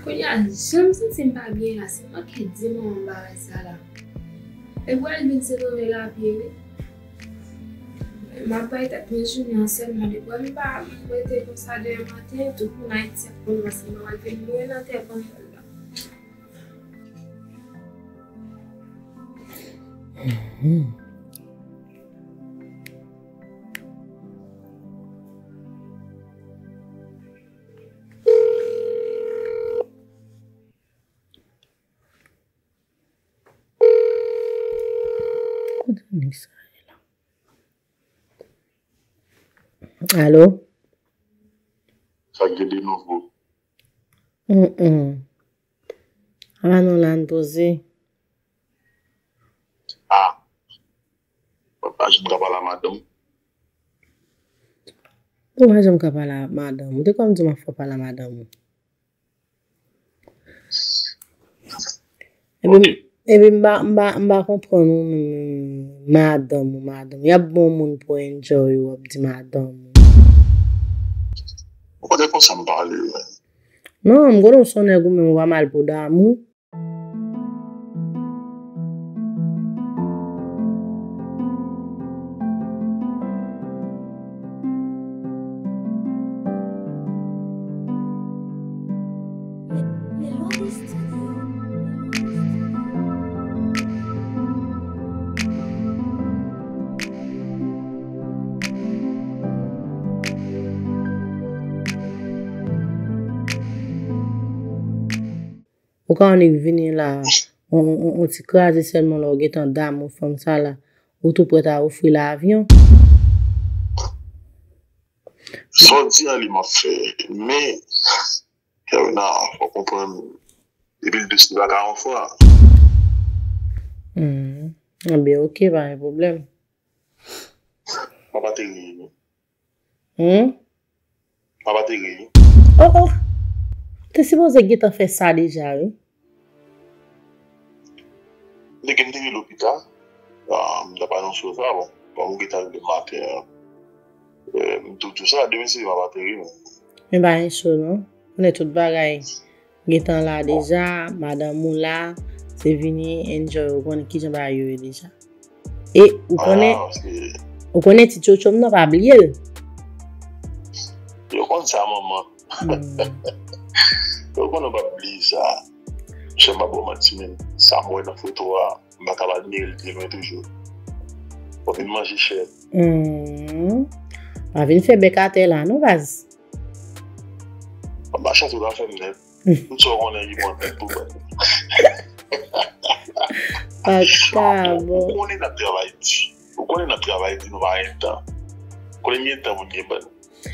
Kounye a, jan m santi m pa byen la, se manke di manman m bagay sa la. Li pral vin se tonbe lapye, wi. M ap bay tèt mwen jounen an sèlman, depi m pa rete konsa demen maten, tout moun Ayiti ap konn mwen, se m pral vin mouri nan tè panyòl la. Kote nèg sa ye la? Alo? Sa k gen de nouvo? Mm, mm. Ala nou la, n poze. Ah. Mwen pa janm ka pale a madanm. Ou pa janm ka pale a madanm ou? Te kòm di m ap fè w pale a madanm ou. Epi, epi m pa, m pa, m pa konprann ou menm, madanm ou, madanm. Y ap bon moun pou enjoy ou, w ap di madanm ou. Ou pa te konsa m pale, men. Non, m konnen w se yon nèg ou menm, ou pa mal pou damou. Ou ka annik vini la, on, on, on ti kraze sèlman la, ou gentan damou fanm sa la, ou tou prèt a ofri l avyon. Sa w di a li m ap fè, men, Kèwina, fò w konprann, depi l dous, li pa ka yon fwa. Hmm. Ebyen, oke, pa gen pwoblèm. Papa te ri, non. Hmm? Papa te ri. Oh, oh. Te sipoze gentan fè sa deja, wi. Nèg m te rele w pita, ah, m t ap anonse w sa, bon, kòm ou gentan rele m maten an, eh, m tou di w sa, demen se m ap ateri, men. Men pa gen cho, non. Konnen tout bagay gentan la deja, madanm ou la, se vini, enjoy, ou konnen kijan bagay yo ye deja. E ou konnen, ou konnen ti tchotcho m nan, pa bliye l. Yo konn sa, manman. Hmm. Yo konnen w p ap bliye sa. Monchè, m p ap ba w manti, men. Sa m wè nan foto a, m pa ka pa admire l de lwen toujou. W ap vin manje chè. Hmm. Pa vin fè bèk atè la, non, baz. M ap mache antoulafè m nèt. Tout sa w konnen ki bon nèt pou fè. Pa ka bon. Ou konnen n ap travay di. Ou konnen n ap travay di, nou pa gen tan. Konnen m gen tan pou m gen bann.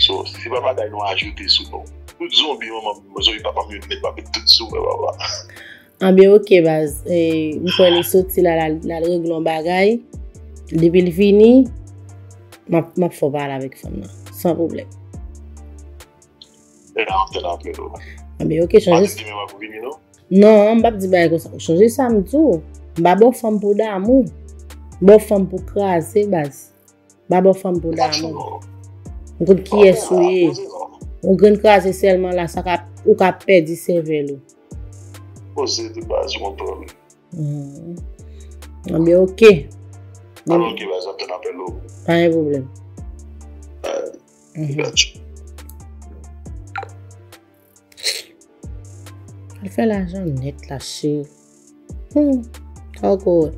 So, se pa bagay nou ajoute sou non. Tout zonbi manman m, zonbi papa m yo nèt, m ap met tout sou mwen, papa. Anben, oke, baz. E, m kwè li soti la, l al, l al regle yon bagay. Depi l vini, m ap, m ap fè w pale avèk fanm nan. San pwoblèm. E la, m ap tann apèl ou. Anben, oke, chanje. Pa di demen m ap vini, non? Non, m p ap di bagay konsa. Chanje sa m di w. M pa ba w fanm pou damou. M ba w fanm pou kraze, baz. M pa ba w fanm pou damou. M konn kiyès ou ye. Yon grenn kraze sèlman la, sa ka, ou ka pèdi sèvèl ou. Poze de baz, ou konprann. Mhm. Anben, oke. Alò, oke, baz, m ap tann apèl ou. Pa gen pwoblèm. Alright. Mhm. Gotcha. Al fè lajan nèt la, cheri. Hmm, sa w ko wè.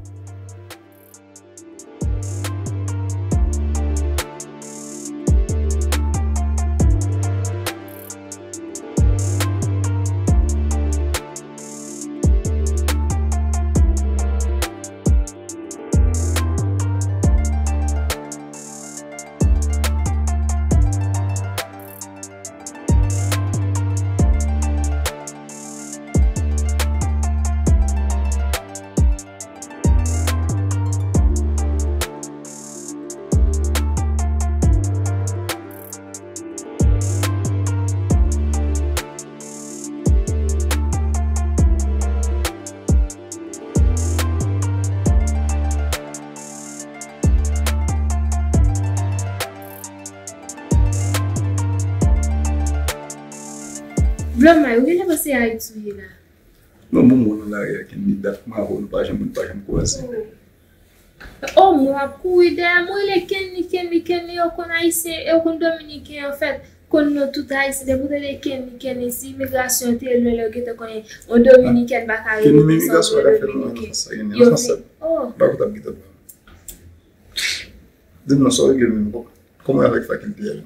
Blomay, ou genlè panse Ayiti ou ye la? Non, bon, mwen nan lari a, Kenny, dat m avè w, nou pa janm, nou pa janm kwaze. Oh. Oh, mwen ap kouri dèyè mwen, rele Kenny, Kenny, Kenny, yo konn Ayisyen, yo konn Dominiken, anfèt, konn non tout Ayisyen, depi w tande Kenny, Kenny, si imigrasyon te lwen, lè yo gentan konnen, yon Dominikèn pa ka rele konsa, yon Dominiken. Yo vin, oh. Di m non, sa w regle menm, kòman y avèk fakilte a?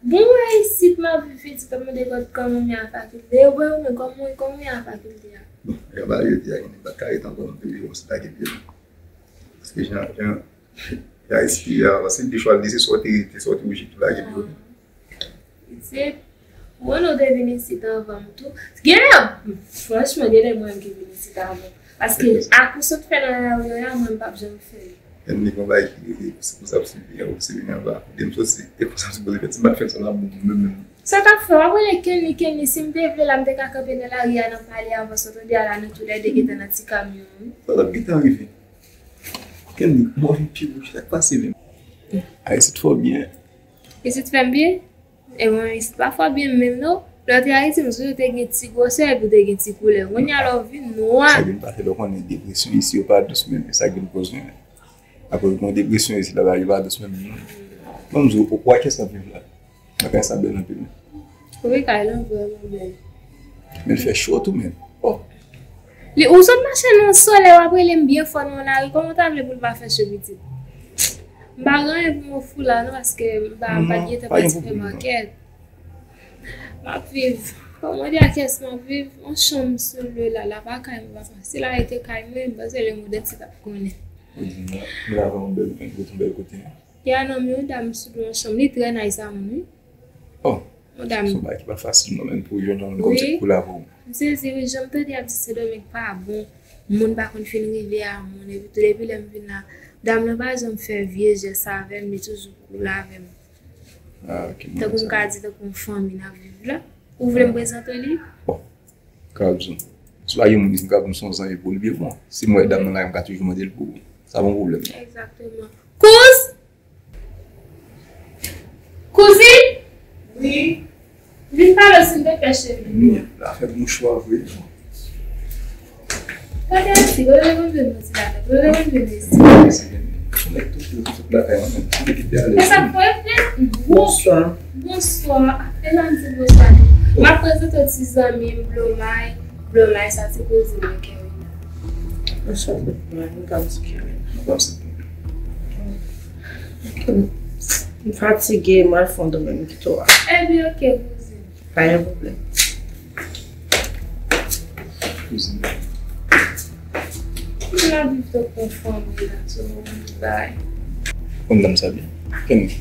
Bon, mwen isit, m ap viv isit, ap mande kòd kòman m ye a fakilte. Yo voye w, men kòman, kòman w ye a fakilte a? Bon, e ba yo di a, gen nèg pa ka ret ankò nan peyi, yo se lage pye. Paske jan, jan, jan espri a, paske de chwa, li se sòti, te sòti oubli tou lage pye. Isit, bon, nou te vin isit anvan m tou. Genlè, franchman, genlè mwen menm ki vin isit avan. Paske ak ou sot fè nan lari a, mwen m p ap janm fè l. Kenny, gon bagay ki rele, se konsa m sibi, ou sibi anba. Kote m soti, e konsa m sipoze fè, si m pa t fè sa, m ap bon mwen menm. Sa t ap fè, w ap rele Kenny, Kenny, si m te vle la, m te ka kanpe nan lari a, n ap pale avan sa, tande a la, nou toulède gentan nan ti kamyon an, wi. Sa t ap gentan rive. Kenny, mwen vin pi wouj, sa k pase menm? Ayiti fò byen. Isit fè m byen? E mwen, isit pa fò byen menm non. Lè w te Ayiti, m sonje w te gen ti gwosè epi w te gen ti koulè. Kounye a la w vin nwa. Sa vin pase lè w konnen depresyon isi yo pa dous menm, e sa k vin koz mwen. Akoz gen depresyon isi la, bagay yo pa dous menm non. Ban m di w, ou wè kès k ap viv la. Bagay sa bèl anpil. Wi, kay lan vrèman bèl. Men l fè cho tou menm. Oh. Li, ou sot mache nan yon solèy, w ap rele m byen fò nan yon lari. Kòman w ta vle pou l pa fè cho, pitit? M pa gen anyen pou m ofri w la non, paske m pa, m pa t gentan pati fè makèt. M ap viv. Kòman di a kès m ap viv? Yon chanm sou lwe la, la pa kay mwen, papa. Si la rete kay mwen, m panse le mond antye t ap konnen. Ou di m la, m la vè yon bèl, yon bèl kote. Ya, non, men yon dam sou yon chanm, li trè nice a moun, wi. Oh, yon dam. Se yon bagay ki pa fasil non, men pou jwenn yon moun kòmsi k koule avè w. M sezi, wi, jan m tande y ap di Sendomeng pa bon, moun pa konn fin rive a moun, epi tou depi lè m vin la, dam nan pa janm fè vye jès avè m, li toujou koule avè m. Ah, ok, m wè sa. Tankou m ka di, tankou yon fanmi n ap viv la. Ou vle m prezante w li? Bon, ka di. Si pa gen moun isit, m ka di w se yon zanmi pou li, pi bon. Si m wè dam nan la, m ka toujou mande l pou ou. Sa pa yon pwoblèm non. Egzakteman. Kouz! Kouzin! Wi. Vin pale w si m te fè cheve pou ou. Afè mouchwa vre. Gade isi, gade lè mwen vin nan ti lakay, gade lè mwen vin isi. Nèg tou tou sot lakay mwen menm. Ki te kite ale. E sa k fè fè? Bonswa. Bonswa. E sa m di bonswa tou. M ap prezante w ti zanmi m, Blomay. Blomay sa se kouzin mwen, Kerina. Anchante, mwen, mwen ka m di Kerina. Mwen pa m se M fatige, m al fè yon dòmi, m kite w a. Ebyen, oke, kouzin. Pa gen pwoblèm. Kouzin. Kouzin ap viv tankou yon fanmi la, so, bay. Konn dam sa byen. Kenny.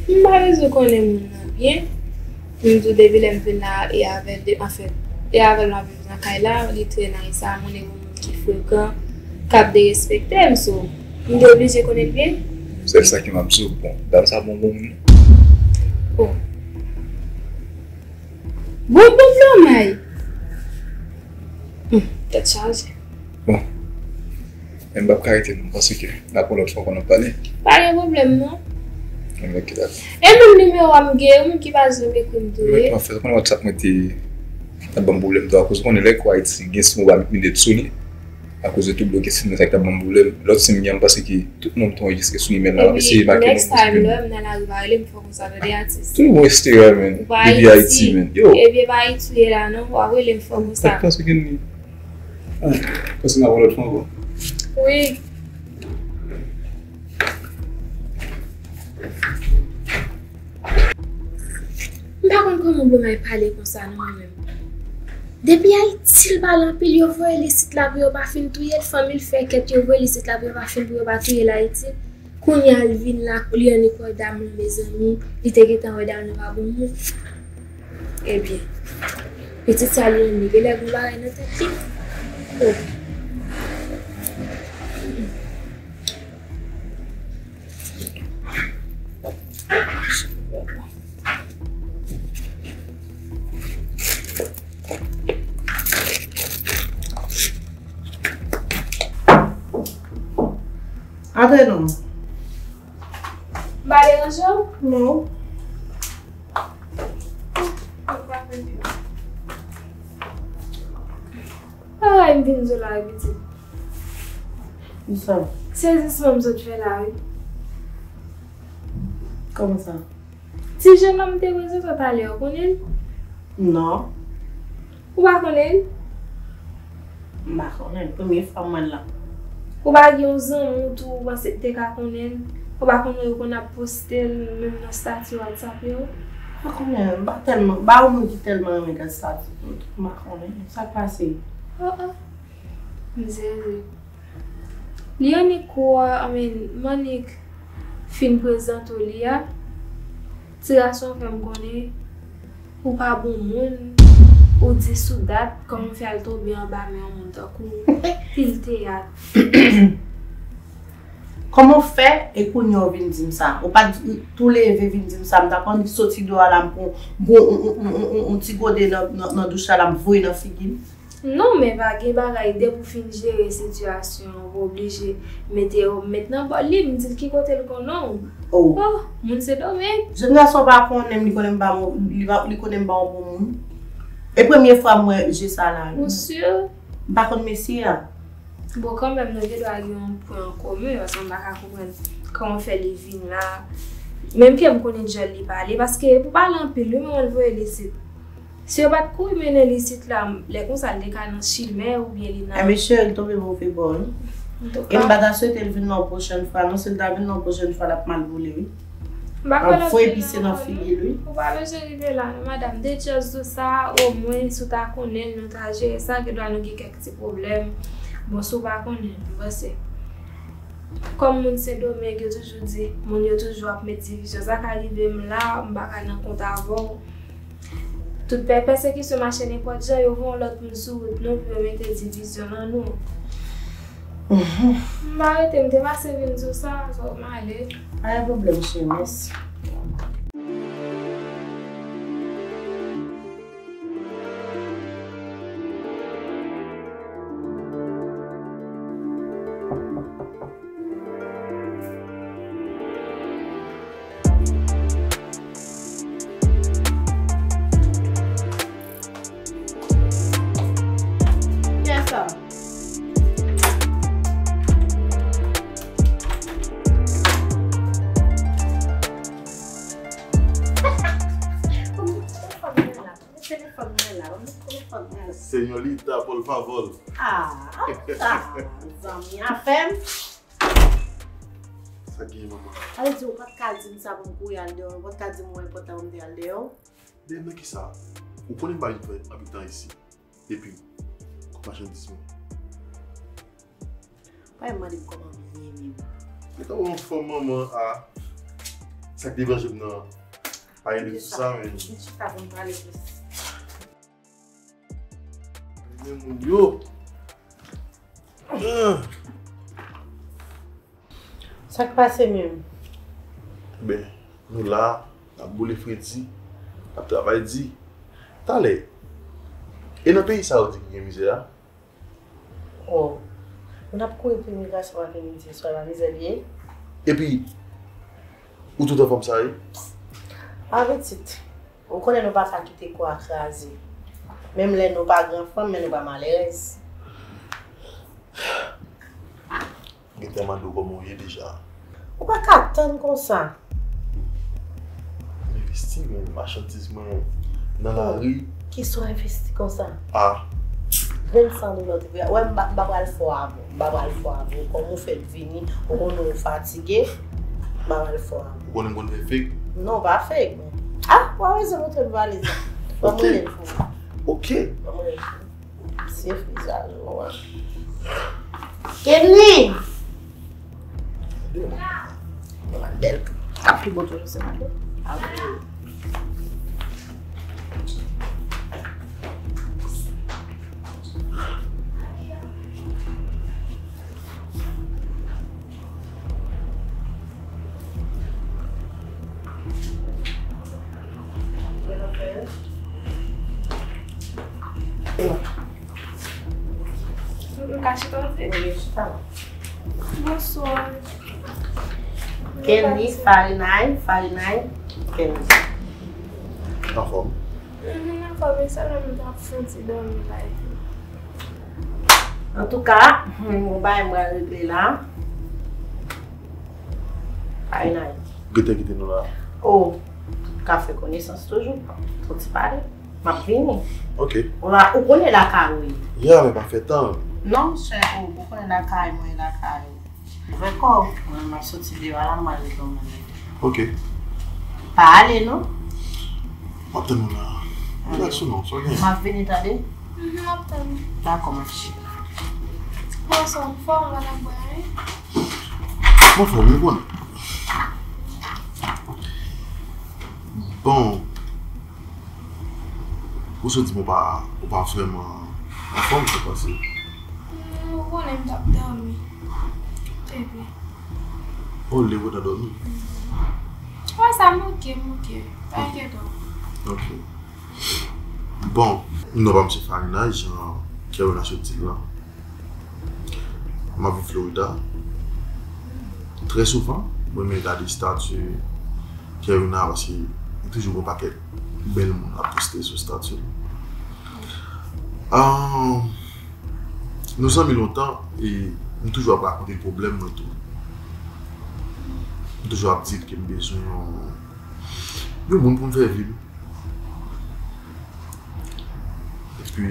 M pa bezwen konnen moun nan byen. M di w depi lè m vin la e avè l, de, anfen, e avè l m ap viv nan kay la, li trè nice, sa moun e yon moun ki frekan, k ap derespekte m, so, m te oblije konnen l byen. Sèl sa ki m ap di w, bon, dam sa bon, bon moun. Oh. Bon, bon, blomay. Hmm, tèt chaje. Bon. Men m p ap ka rete non, m panse ke n ap yon lòt fwa pou n ap pale. Pa gen pwoblèm non. Enben, ki dat? E menm nimewo a m gen, yon moun ki pa janm ekri m tou. Mwen, wi. Mwen fè, konn WhatsApp mwen te, t ap ban m pwoblèm tou, akoz ou konnen lè ou Ayiti, gen sou mwen ba met minèt sou li. Akoz yo tou bloke sim nan, sa ki t ap ban m pwoblèm. Lòt sim gen, m panse ke tout non m te anrejistre sou imèl la, m ap eseye make non m sou imèl. Epi, next time, lè m nan lari, pa rele m fò konsa, tande atis. Tou mwen eseye, man. Depi Ayiti, man. Yo. Epi, pa Ayiti ye la, non, w ap rele m fò konsa. Sa k panse ke n li? Ah, panse n ap wè lòt fwa ankò. Wi. M pa konn kòman Blomay pale konsa non mwen menm. Depi Ayiti l pale anpil, yo voye l isit la pou yo pa fin touye l, fanmi l fè kèt yo voye l isit la pou yo pa fin, pou yo pa touye l Ayiti. Kounye a l vin la, li annik wè dam lan, mezanmi, li te gentan wè dam lan pa bon moun. Ebyen, pitit sa li annik, genlè gon bagay nan tèt li. Oh. Antre non. M pa deranje w? Non. Ay, m vin di w la wi pitit. Kisa? Sezisman m sot fè la wi. Kòman sa? Ti jennonm m te prezante w talè a, ou konnen l? Non. Ou pa konnen l? M pa konnen l. Premye fwa m wè l la. Ou pa gen yon zanmi w tou ou panse k te ka konnen l? Ou pa konnen yo konn ap poste l menm nan estati WhatsApp yo? M pa konnen l. M pa tèlman, m pa yon moun ki tèlman renmen gad estati moun tou. M pa konnen l. Sa k pase? Oh, oh. M sezi. Li annik wè, I mean, m annik fin prezante w li a. Ti gason an fè m konnen ou pa bon moun, ou di sou dat, kòman fè al tonbe anba men yon moun tankou w, pil teyat. Kòman w fè e kounye a w vin di m sa? Ou pa t tou leve vin di m sa, m t ap annik soti deyò a la, m pran yon, yon, yon, yon, yon, yon ti gode nan, nan, nan douch la, la, m voye nan figi l. Non, men pa gen bagay, depi w fin jere sitiyasyon an, ou oblije mete, mete nan bò l li, m di l ki kote l konnen w. Oh. Oh, moun Sendomeng. Jèn gason pa konnen m, li konnen m pa bon, li pa, li konnen m pa yon bon moun. E premye fwa m wè je sa la wi. Ou si? M pa konn mesye a. Bon, kanmenm, nou gen dwa gen yon pwen an komen, paske m pa ka konprann kòman fè li vin la. Menm ke m konnen djòl li pale, paske pou pale anpil, wi, men mwen voye l isit. Si yo pa t kouri mennen l isit la, lè konsa l te ka nan chimen oubyen li nan. Enben cheri, l tonbe move bò wi. E m pa ta swete l vin nan yon pwochèn fwa non, si l ta vin nan yon pwochèn fwa l ap mal boule wi. M pa kwè l ap voye pise nan figi l wi. Ou pa bezwen rive la non madanm, de just di w sa, omwen si w ta konnen l nou ta jere sa, gen dwa nou gen kèk ti pwoblèm. Bon, si w pa konnen l, m panse. Kòm moun Sendomeng yo toujou di, moun yo toujou ap met divizyon. Sa ka rive m la, m pa ka nan kont avè w. Tout pè-, pèsekisyon mache nenpòt jan, yo voye yon lòt moun sou wout nou pou yo mete divizyon nan nou. M pa rete, m te pase vin di w sa, fòk m ale. Pa gen pwoblèm, cheri, mèsi. Kiyès sa? Telefòn mwen la, telefòn mwen la. Señorita, por favor. Ah, sa, zanmi a fè m. Sa gen, manman? Sa vle di ou pa t ka di m sa pou m kouri al deyò, ou pa t ka di m ou enpòtan pou m te al deyò? Deyò nan kisa? Ou konnen m pa vin fè anpil tan isi. Epi, kòk machandiz mwen. Pa mande m kòman m ye menm. Gentan wè anfòm manman a. Sa k deblanje m nan pa gen de sou sa, men. Vin chita pou n pale plis. Men moun yo. Ah. Sa k pase menm? Ben, nou la, n ap boule fredi, n ap travay di. Talè, e nan peyi sa yo di ki gen mizè a? Oh, moun ap kouri pou imigrasyon maten, midi, swa, la mizè li ye. Epi, ou tout anfòm sa ye? Apetit. Ou konnen nou pa ka kite kò a kraze. Menm lè nou pa gran fanm, men nou pa malerèz. Gen tan mande w kòman w ye deja. Ou pa ka tann konsa. M envesti, men machandiz mwen nan lari. Kisa w envesti konsa? Ah. Grenn san dola w te peye. Wè, m pa, m pa pral fò avè w. M pa pral fò avè w. Kòm ou fèk vini, ou konnen ou fatige, m pa pral fò avè w. Ou konnen m konn fè fake? Non, pa fake, men. Ah, w ap bezwen montre m valiz la. Ban m rele l pou ou. Ok. Ban m rele l pou ou. Se frizaj ou an. Kenny! Madèl. Sa pi bon toujou se madèl. Ou ka chita, wi, chita. Bonswa. Kenny, Farinay, Farinay, Kenny. Anfòm? Mhm, anfòm, e sèlman m t ap fè yon ti dòmi la epi. Antouka, hmm, yon bagay m pral regle la. Farinay. Gentan kite nou la. Oh, ka fè konesans toujou. Fò ti pale. M ap vini. Ok. Ou la, ou konnen lakay ou ye. Ya, men pa fè tan. Non, monchè, oh, ou konnen lakay mwen, lakay ou. Ouvè kò w. Mwen, m ap soti deyò a la, m al reponn mwen. Ok. Pa ale, non. M ap tann ou la. Relax ou non, sa w gen? M ap vini, tande? Mhm, m ap tann ou. Dakò, m ap chita. Bonswa, ou anfòm, madanm Bway? M anfòm, ou konnen. Bon. Ou sot di m ou pa, ou pa vrèman anfòm, sa k pase? Ou konnen m t ap dòmi. Epi. Oh, leve w t ap dòmi? Wè, sa manke, manke. Pa enkyete w. Ok. Bon, non pa m se Farinay, jan Kerwina sot di l lan. M ap viv Florida. Trè souvan, mwen renmen gade estati Kerwina paske li toujou gen yon pakèt bèl moun l ap poste sou estati l. Ah, nou zanmi lontan e m toujou ap rakonte l pwoblèm mwen tou. M toujou ap di l ke m bezwen yon, yon moun pou m fè vi m. Epi,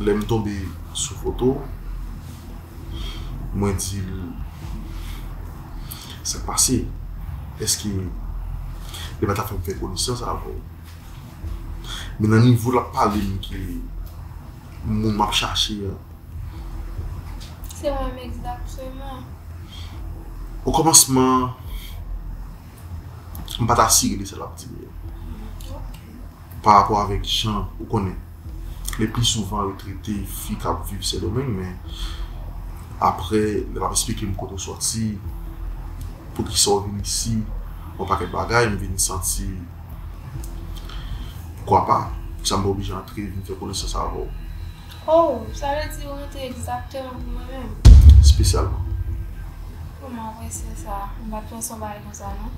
lè m tonbe sou foto, mwen di l, sa k pase? Èske li pa ta fè m fè konesans avè w? Men nan nivo l ap pale m ke moun m ap chache an. Se mwen menm egzakteman. Okòmansman, m pa t asire de sa l ap di m yo. Ok. Pa rapò avèk jan, ou konnen, le pli souvan yo trete fi k ap viv Sendomeng, men apre, lè l ap esplike m kote w sòti, poukisa w vin isi, yon pakèt bagay, m vin santi, poukwa pa, poukisa m pa oblije antre, vin fè konesans avè w. Oh, sa vle di ou rantre egzakteman pou mwen menm? Espesyalman. Kòman w apresye sa? M pa t panse yon bagay konsa, non.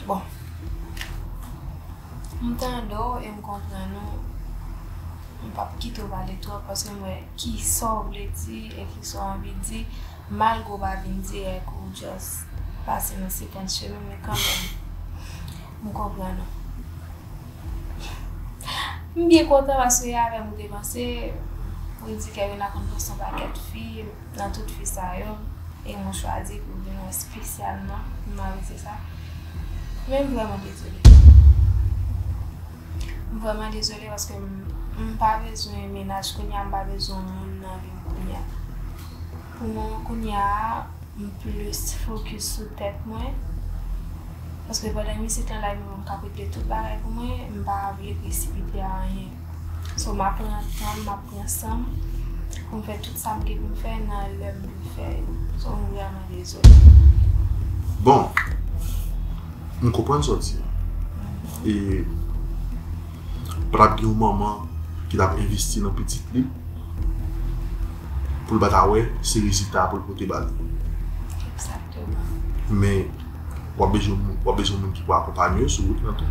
Bon. M tande w e m konprann ou. M p ap kite w pale twòp paske m wè kisa w vle di e kisa w anvi di. Malgre w pa vin dirèk, ou just pase nan sekans chemen, men kanmenm, m konprann ou. M byen kontan paske e avè m ou te panse, ou di Kerwina konn panse yon pakèt fi, nan tout fi sa yo, e mwen chwazi pou vin wè espesyalman, m avè se sa. Men m vrèman dezole. M vrèman dezole paske m, m pa bezwen mennaj kounye a, m pa bezwen moun nan vi m kounye a. Pou mwen, kounye a, M plis fokis sou tèt mwen. Paske pandan m isit lan la, e mwen menm k ap regle tout bagay pou mwen, m pa vle presipite a anyen. So, m ap pran tan m, m ap pran san m, pou m fè tout sa m gen pou m fè nan lè m vle fè yo. So, m vrèman dezole. Bon, m konprann sa w di. E pa t ap gen yon manman ki t ap envesti nan pitit li pou l pa ta wè se rezilta pou l pote ba li. Egzakteman. Men w ap bezwen moun, w ap bezwen moun ki pou akonpanye w sou wout lan tou.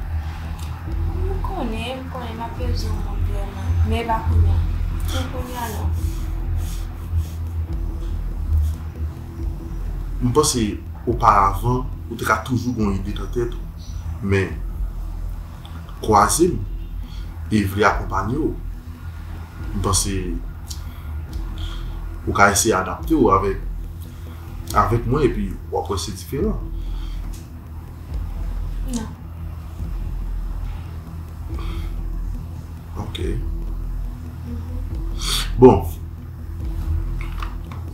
M konnen, m konnen m ap bezwen yon moun vrèman. Men e pa kounye a. Pou kounye a non. M panse oparavan ou te ka toujou gen yon ide nan tèt ou, men kwaze m e vle akonpanye w. M panse ou ka eseye adapte w avèk avèk mwen epi w ap wè se diferan. Non. Ok. Bon.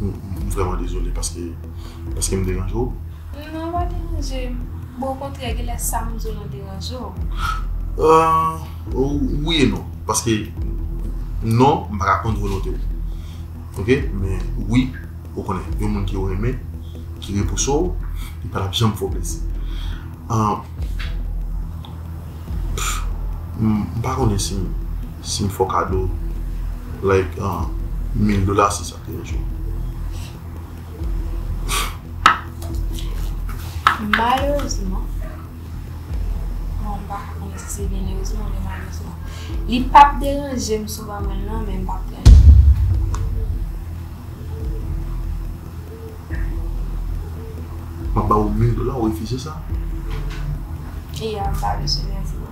M m vrèman dezole paske paske m deranje w. Non, pa deranje m. Bon, okontrè, genlè sa m di w lan deranje w. Ah, wi e non. Paske non, m pa ka kont volonte w. Ok? Men wi, ou konnen, yon moun ke w renmen, ki repouse w, li pa t ap janm fè w plezi. Ah, m m pa konnen si m si m fè w kado like ah, mil dola si sa te yon jou. Malerezman, bon, m pa ka konnen si se byen erezman oubyen malerezman. Li p ap deranje m si w ban mwen l non, men m p ap pran l. M ap ba ou mil dola, ou refize sa? Iya, m pa bezwen mèsi bokou.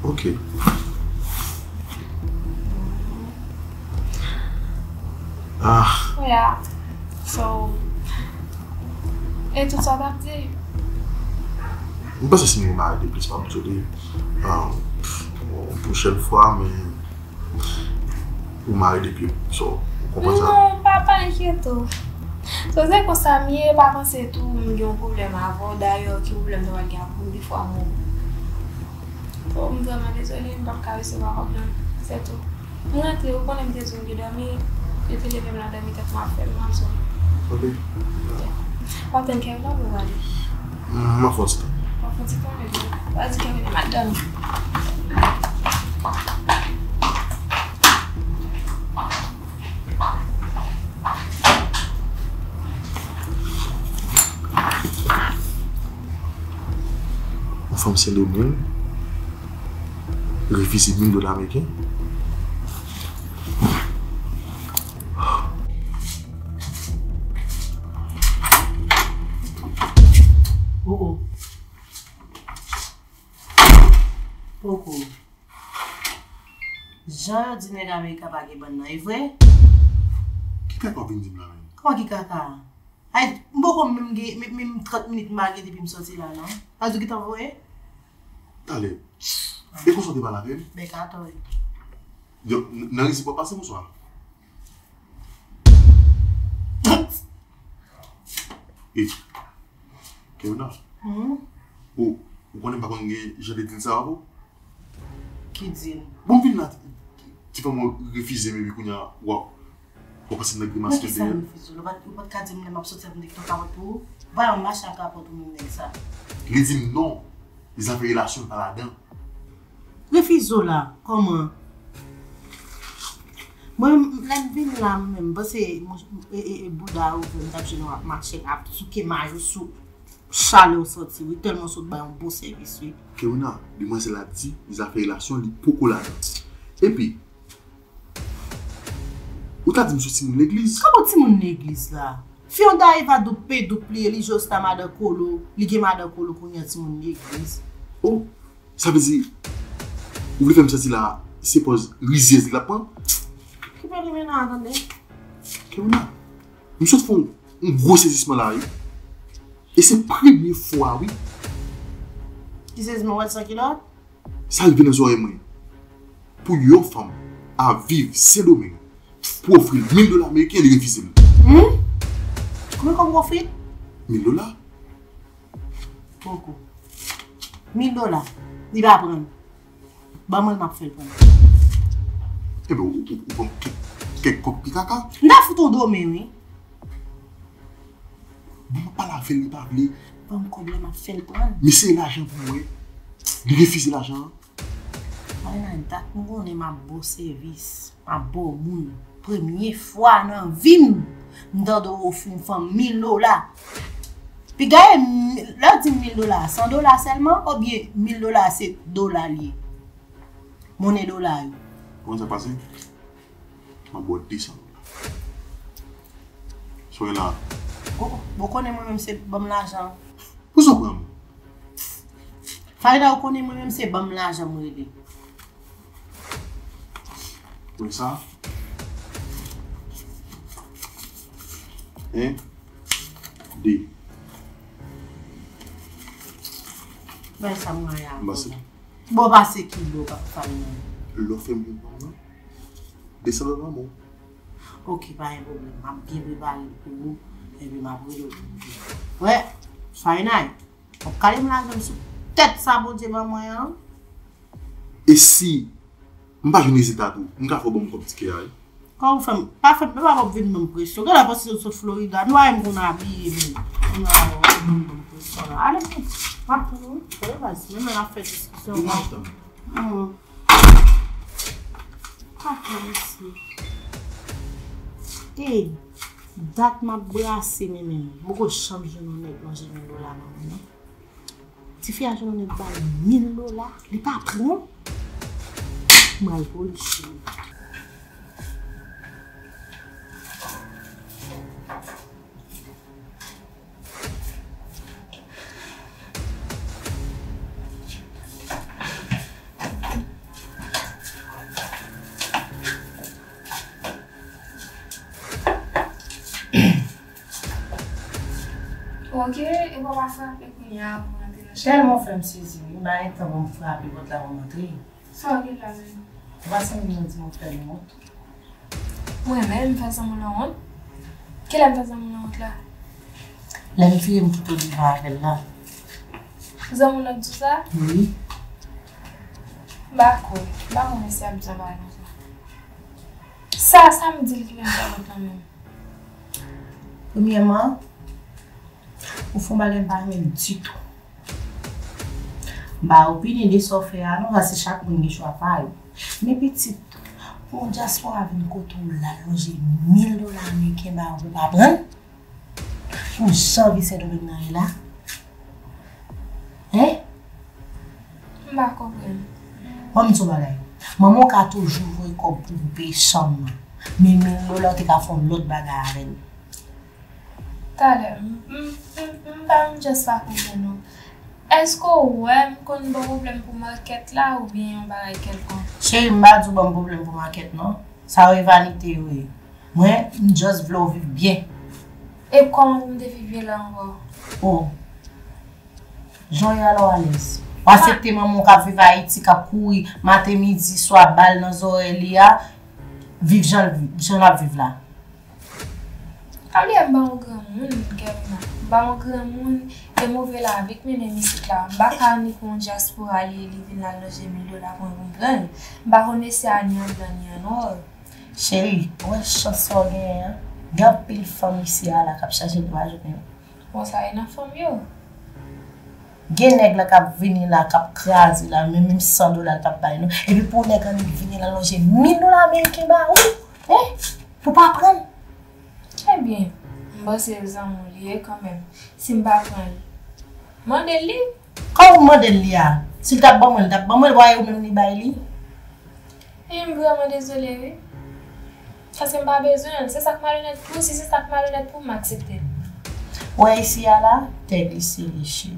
Ok. Ah. Yeah. So, e tout sa w t ap di? M panse si m remare de plis m ap di w li. Ah, yon pwochèn fwa, men ou mare de pye. So, ou konprann sa? Non, pa pa enkyete w. So, se konsa m ye, pa panse tou m gen yon pwoblèm avè w. Dayè, ki pwoblèm m ta pral gen avè w? Defwa m wè w. So, m vrèman dezole, m p ap ka resevwa kòb lan. Se tou. M rantre, ou konnen m te di w m gen dòmi, yo te leve m nan dòmi, tèt mwen ap fè m mal, so. Ok. W ap tann Kevin la pou w ale? M ap fè yon ti tan. W ap fè yon ti tan, ebyen, w a di Kevin m al dòmi. Yon fanm Sendomeng refize mil dola ameriken. Oh, oh. Poko. Jan yo di nèg Amerika pa gen bann nan, e vre? Ki kaka w vin di m la menm? Kòman ki kaka? Ay, m poko menm gen, menm, menm trant minit m pa gen depi m sòti la, non. Sa di w gentan voye? Talè. E konsa w te pale avè m? Bèk atò wi. Yo, n- nan rizib w ap pase bonswa? E, Keuna, Hmm? ou, ou konnen m pa konn gen jan de dil sa avè w? Ki dil? Bon, m vin la, ti fanm ou refize m, epi kounye a, w ap, w ap pase m nan grimas Nan ki sa dèyè. M refize w? Ou pa t, ou pa t ka di m lè m ap soti ap m te kite yon kapòt pou ou? Ou pa yon machin ak kapòt ou menm nèg sa. Li di m non, zafè relasyon l pa ladan. Refize w la, kòman? Mwen, lè m vin la, mwen menm, m panse e, e, e bouda ou vre m t ap jwenn w ap mache, ap souke mayo sou chalè w santi wi, tèlman w sot bay yon bon sèvis wi. Keuna, demwazèl la di, zafè relasyon li poko ladan. Epi, ou ta di m sou timoun legliz. Kòman timoun legliz la? Fi yon dayva doup pe doup li ye, li jwe osita madan kolo, li gen madan kolo kounye a timoun legliz. Oh, sa vle di, ou vle fè m santi la, se pòz rizyèz li t ap pran? Ki pale men nan a tande? Keuna, m sot fè yon, yon gwo sezisman la wi. E se premye fwa wi. Ki sezisman w wè l san kilòt? Sa rive nan zòrèy mwen. Pou yon fanm a viv Sendomeng, pou ofri l mil dola ameriken, li refize l. Hmm? Konbyen kòb ou ofri l? Mil dola. Poko. Mil dola. Li pa pran l. Ban mwen l, m ap fè l pran l. Enben, ou, ou, ou ban m kèk, kèk kòb ki kaka? M ta fout ou dòmi, wi. Bon, m ap pale avè l, li pa vle. Ban m kòb la, m ap fè l pran l. Misye lajan pou mwen. Li refize lajan an. Ay, nan dat m konnen m ap ba w sèvis, m ap ba w moun. Premye fwa nan vi m, m tande w ofri yon fanm mil dola. Piga e, lè w di mil dola, san dola sèlman, oubyen mil dola se dola l ye? Monnen dola yo. Ou konn sa k pase? M ap ba w de san dola. Soyla. Ou, ou konnen mwen menm se ban m lajan. Pou sa w pran m? Fayda, ou konnen mwen menm se ban m lajan m rele. Wè sa? En, de. Bay sa m rayi avè w. Bon, pase ki bon, pa, pa nan. Lè w fè m vin pran nan, desann nan lanmou. Ok, pa gen pwoblèm. M ap byen prepare l pou ou, epi m ap rele w pou m di. Wè, Farinay, w ap kale m lajan m sou tèt sa Bondye ban mwen an. E si m pa jwenn rezilta tou, m ka fè w ban m kòb tikè a, wi. Kòman w fè m? Pa fè m, pa p ap vin ban m presyon. Gade la, panse sot Florida. Nou wè m konn abiye menm. Konn wè w vin ban m presyon la. Ale, m ap pran, wi. Gade baz, menm lè n ap fè diskisyon. Yo, m ap tann. Hmm. Papa, mesye. Ey, dat m ap brase, men, men, m poko janm jwenn yon nèg manje mil dola ban mwen, non. Tifi a jwenn yon nèg ba l mil dola, li pa pran. M al poliche. Ok, e papa frape kounye a pou antre nan chanm. Tèlman w fè m sezi, wi. M pa gen tan pou m frape pòt la pou m antre. Sa w gen la menm? Ou pa sanble yon di m w fè m wont. Mwen menm, m fè zanmi w lan wont? Kilè m fè zanmi w lan wont la? Lè m vire m kite w devan avè l la. Zanmi w lan k di w sa? Wi. M pa kwè. M pa kwè mesye ap di yon bagay konsa. Sa, sa m di l ki fè m fè wont lan menm? Premyèman, ou fè yon bagay m pa renmen ditou. M pa opine de sa w fè a non, paske chak moun gen chwa pa yo. Men pitit, pou yon dyaspora vin kote w la, l lonje mil dola ameriken ba ou, ou pa pran l? Pou jan vi Sendomeng nan ye la? Hein? M pa konprann. Ban m di w bagay. Manman w ka toujou voye kòb pou ou peye chanm nan. Men mil dola, ou te ka fè yon lòt bagay avè l. Talè, m, m, m, m pa, m just pa konprann ou. Èske w wè m konn ba w pwoblèm pou makèt la oubyen yon bagay kèlkonk? Cheri, m pa di w ban m pwoblèm pou makèt non. Sa yo e vanite yo ye. Mwen, m just vle w viv byen. E kòman pou m te viv byen la ankò? Oh. Jan w ye a la w alèz. W aksepte manman w k ap viv Ayiti, k ap kouri maten, midi, swa, bal nan zòrèy li a, viv jan l, jan l ap viv la. Alyè, m pa yon granmoun, Kervina. M pa yon granmoun, e move lavi k mennen m isit la. M pa ka annik yon dyaspora li, li vin al lonje mil dola pou mwen pou m pran l. M pa konn mesye a ni an blan ni an nwa. Cheri, ou wè chans sa w genyen an? Gen anpil fanm isi a la k ap chache pou pa jwenn yo. Bon, sa e nan fanm yo. Gen nèg la k ap vini la, k ap kraze la, men menm san dola l p ap bay non. Epi pou nèg annik vini la lonje mil dola ameriken ba ou, hein? Pou pa pran l. Ebyen, m panse zanmi w li ye kanmenm. Si m pa pran l, mande l li. Kòman w mande l li a? Si l t ap ban mwen, l t ap ban mwen l, w a e ou menm li bay li? E m vrèman dezole wi. Paske m pa bezwen l. Se sa k malonèt pou ou, si se sa k malonèt pou ou, m aksepte l. Ou wè isi a la, tè glise li cheri.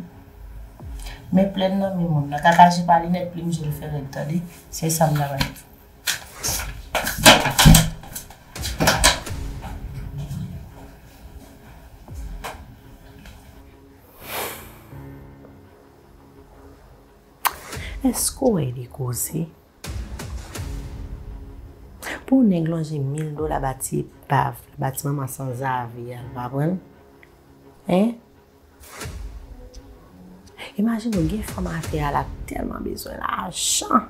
Men plèn nan men moun nan. Kaka je pa linèt plim je l fè rèd tande. Se sa m ta bay. Èske w wè de koze? Pou yon nèg lonje mil dola ba ti epav, ba ti manman sanzave a, l pa pran l? Hein? Imajine w gen fanm atè a, l ap tèlman bezwen lajan.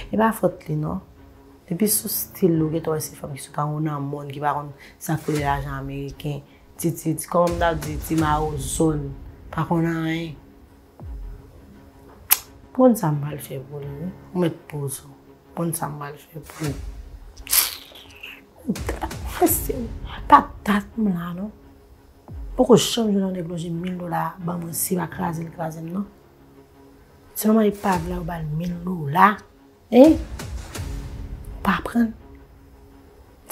E pa fòt li non. Depi sou stil ou gentan wè se fanm ki sot anwo nan mòn, ki pa konn sa k rele lajan ameriken. Ti, ti, ti, kòman m ta di, ti mawo zòn, pa konn anyen. Konn sa m pral fè pou li wi. Ou mèt poze w. Konn sa m pral fè pou li. Mesye, pa dat m la non. Poko janm jwenn yon nèg lonje mil dola ban mwen, si pa kraze l kraze m non. Se manman epav la yo ba l mil dola. Hein? Ou pa pran l.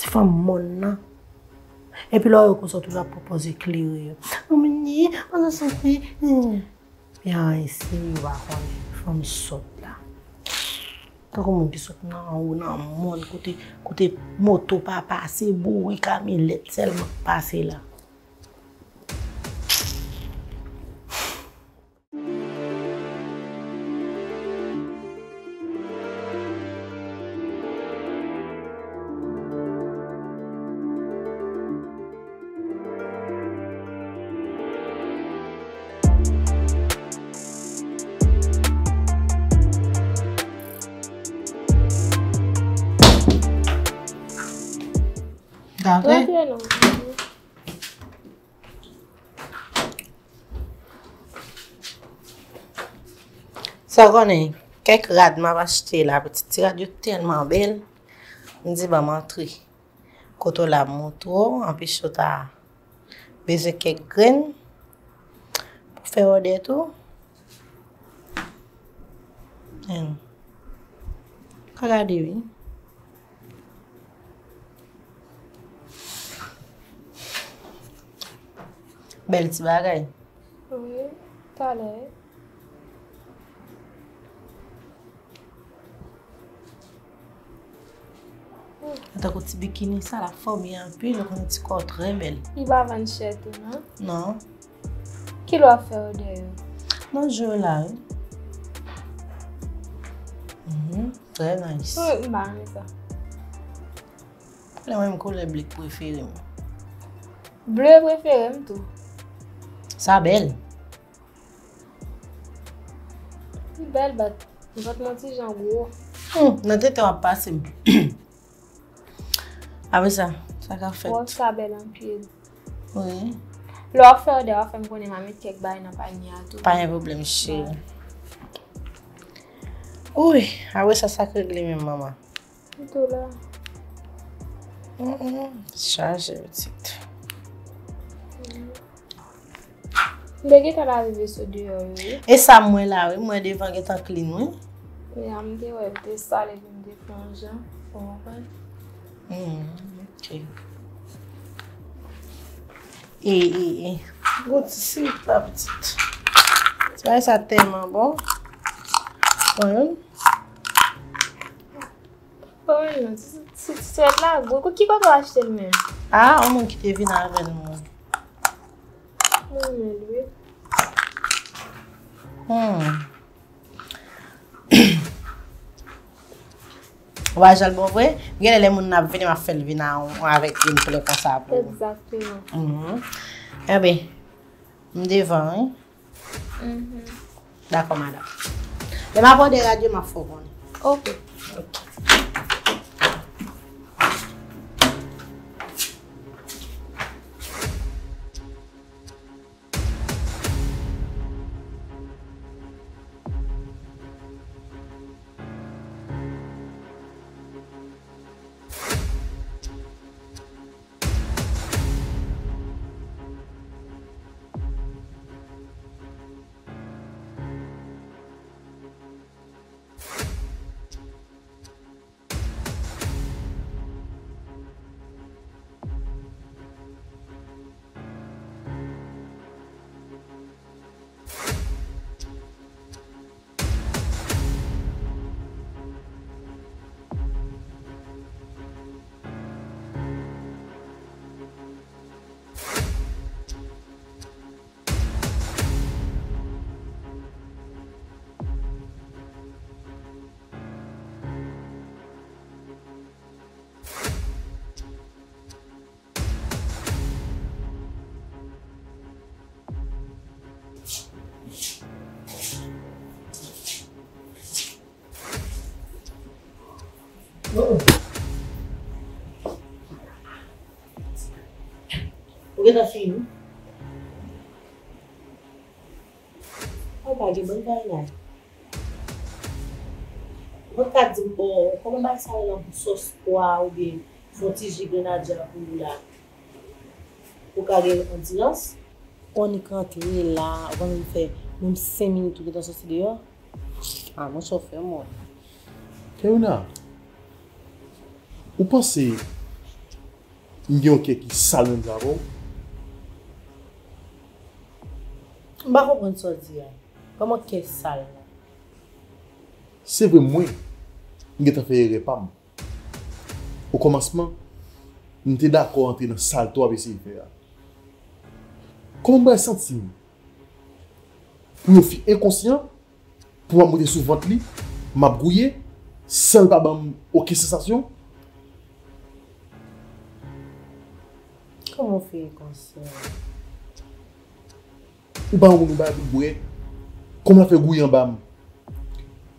Ti fanm mòn nan. Epi lè w wè konsa w toujou ap pwopoze klere yo. Mwen ni, mwen santi. Pi anyen serye ou pa konnen. Fanm sòt la. Tankou moun ki sot nan anwo nan mòn kote, kote moto pa pase, bouri kamyonèt sèlman k pase la. Gade. Rantre non. Sa w konnen, kèk rad m ap achte la, pitit, ti rad yo tèlman bèl. M di ban m antre. Kote w la m montre w, anpi chota bezwen kèk grenn pou fè òdè tou. Hen. Ka gade wi. Bèl ti bagay. Wi, talè. Tankou ti bikini sa la fòme anpil, ou konnen ti kò w trè bèl. Li pa vann chè tou non? Non. Kilè w ap fè òdè yo? Nan jou la wi. Mhm, trè nice. Wi, m pa renmen sa. Koulè mwen, koulè ble prefere m. Ble prefere m tou. Sa bèl. Li bèl, but vant mwen ti jan gwo. Hmm, nan tete w ap pase m. Apre sa, sa k ap fèt? Wòch sa bèl anpil. Wi. Lè w ap fè òdè, w ap fè m konnen m a met kèk bagay nan panye a tou. Pa gen pwoblèm, cheri. Wi, apre sa, sa k regle menm, manman? Pito la. Mm, mm, chaje pitit. M te gentan lave veso deyò yo wi. E sa m wè la wi, m wè devan gentan clean wi. Ya, m te wè l te sal epi m te fè yon jan, ou konprann? Hmm, ok. E, e, e. Gon ti sirik la pitit. Ti bagay sa tèlman bon. Pran youn. Pran youn, ti, ti, ti swèt la gwo. Ki kote w achte l menm? Ah, yon moun ki te vin avè l mwen. Mwen menm wi. Hmm. Ou pa janm bon vre? Genlè lè moun nan ap vini, m ap fè l vin a, avèk youn koulè konsa pou ou. Egzakteman. Mhm. Enben, m devan, wi. Mhm. Dakò, madanm. Lè m ap òdè rad yo, m ap fè w konnen. Ok. Ok. Oh. Ou gentan fini? Ou pa gen bon bagay. Mwen ka di m, bon, kòman bagay sa yo nan sòs pwa oubyen fè yon ti ji grenadya pou ou la. Ou ka gen andirans. Ou annik rantre la, ou pa menm fè menm senk minit ou gentan soti deyò. Ah, mwen chofè, mwen. Kayouna, ou panse m gen yon kè ki sal menm jan avè w? M pa konprann sa w di a. Kòman kè sal la? Se vre, mwen, m gentan fè erè pa m. Okòmansman, m te dakò antre nan salte w ap eseye fè a. Kòman m pral santi m? Pou yon fi enkonsyan, pou m ap monte sou vant li, m ap gouye, san l pa ban m okenn sansasyon? Kòman w fè enkonsyan? Ou ba yon moun yon bagay pou l bwè, kòman l ap fè gouye anba m?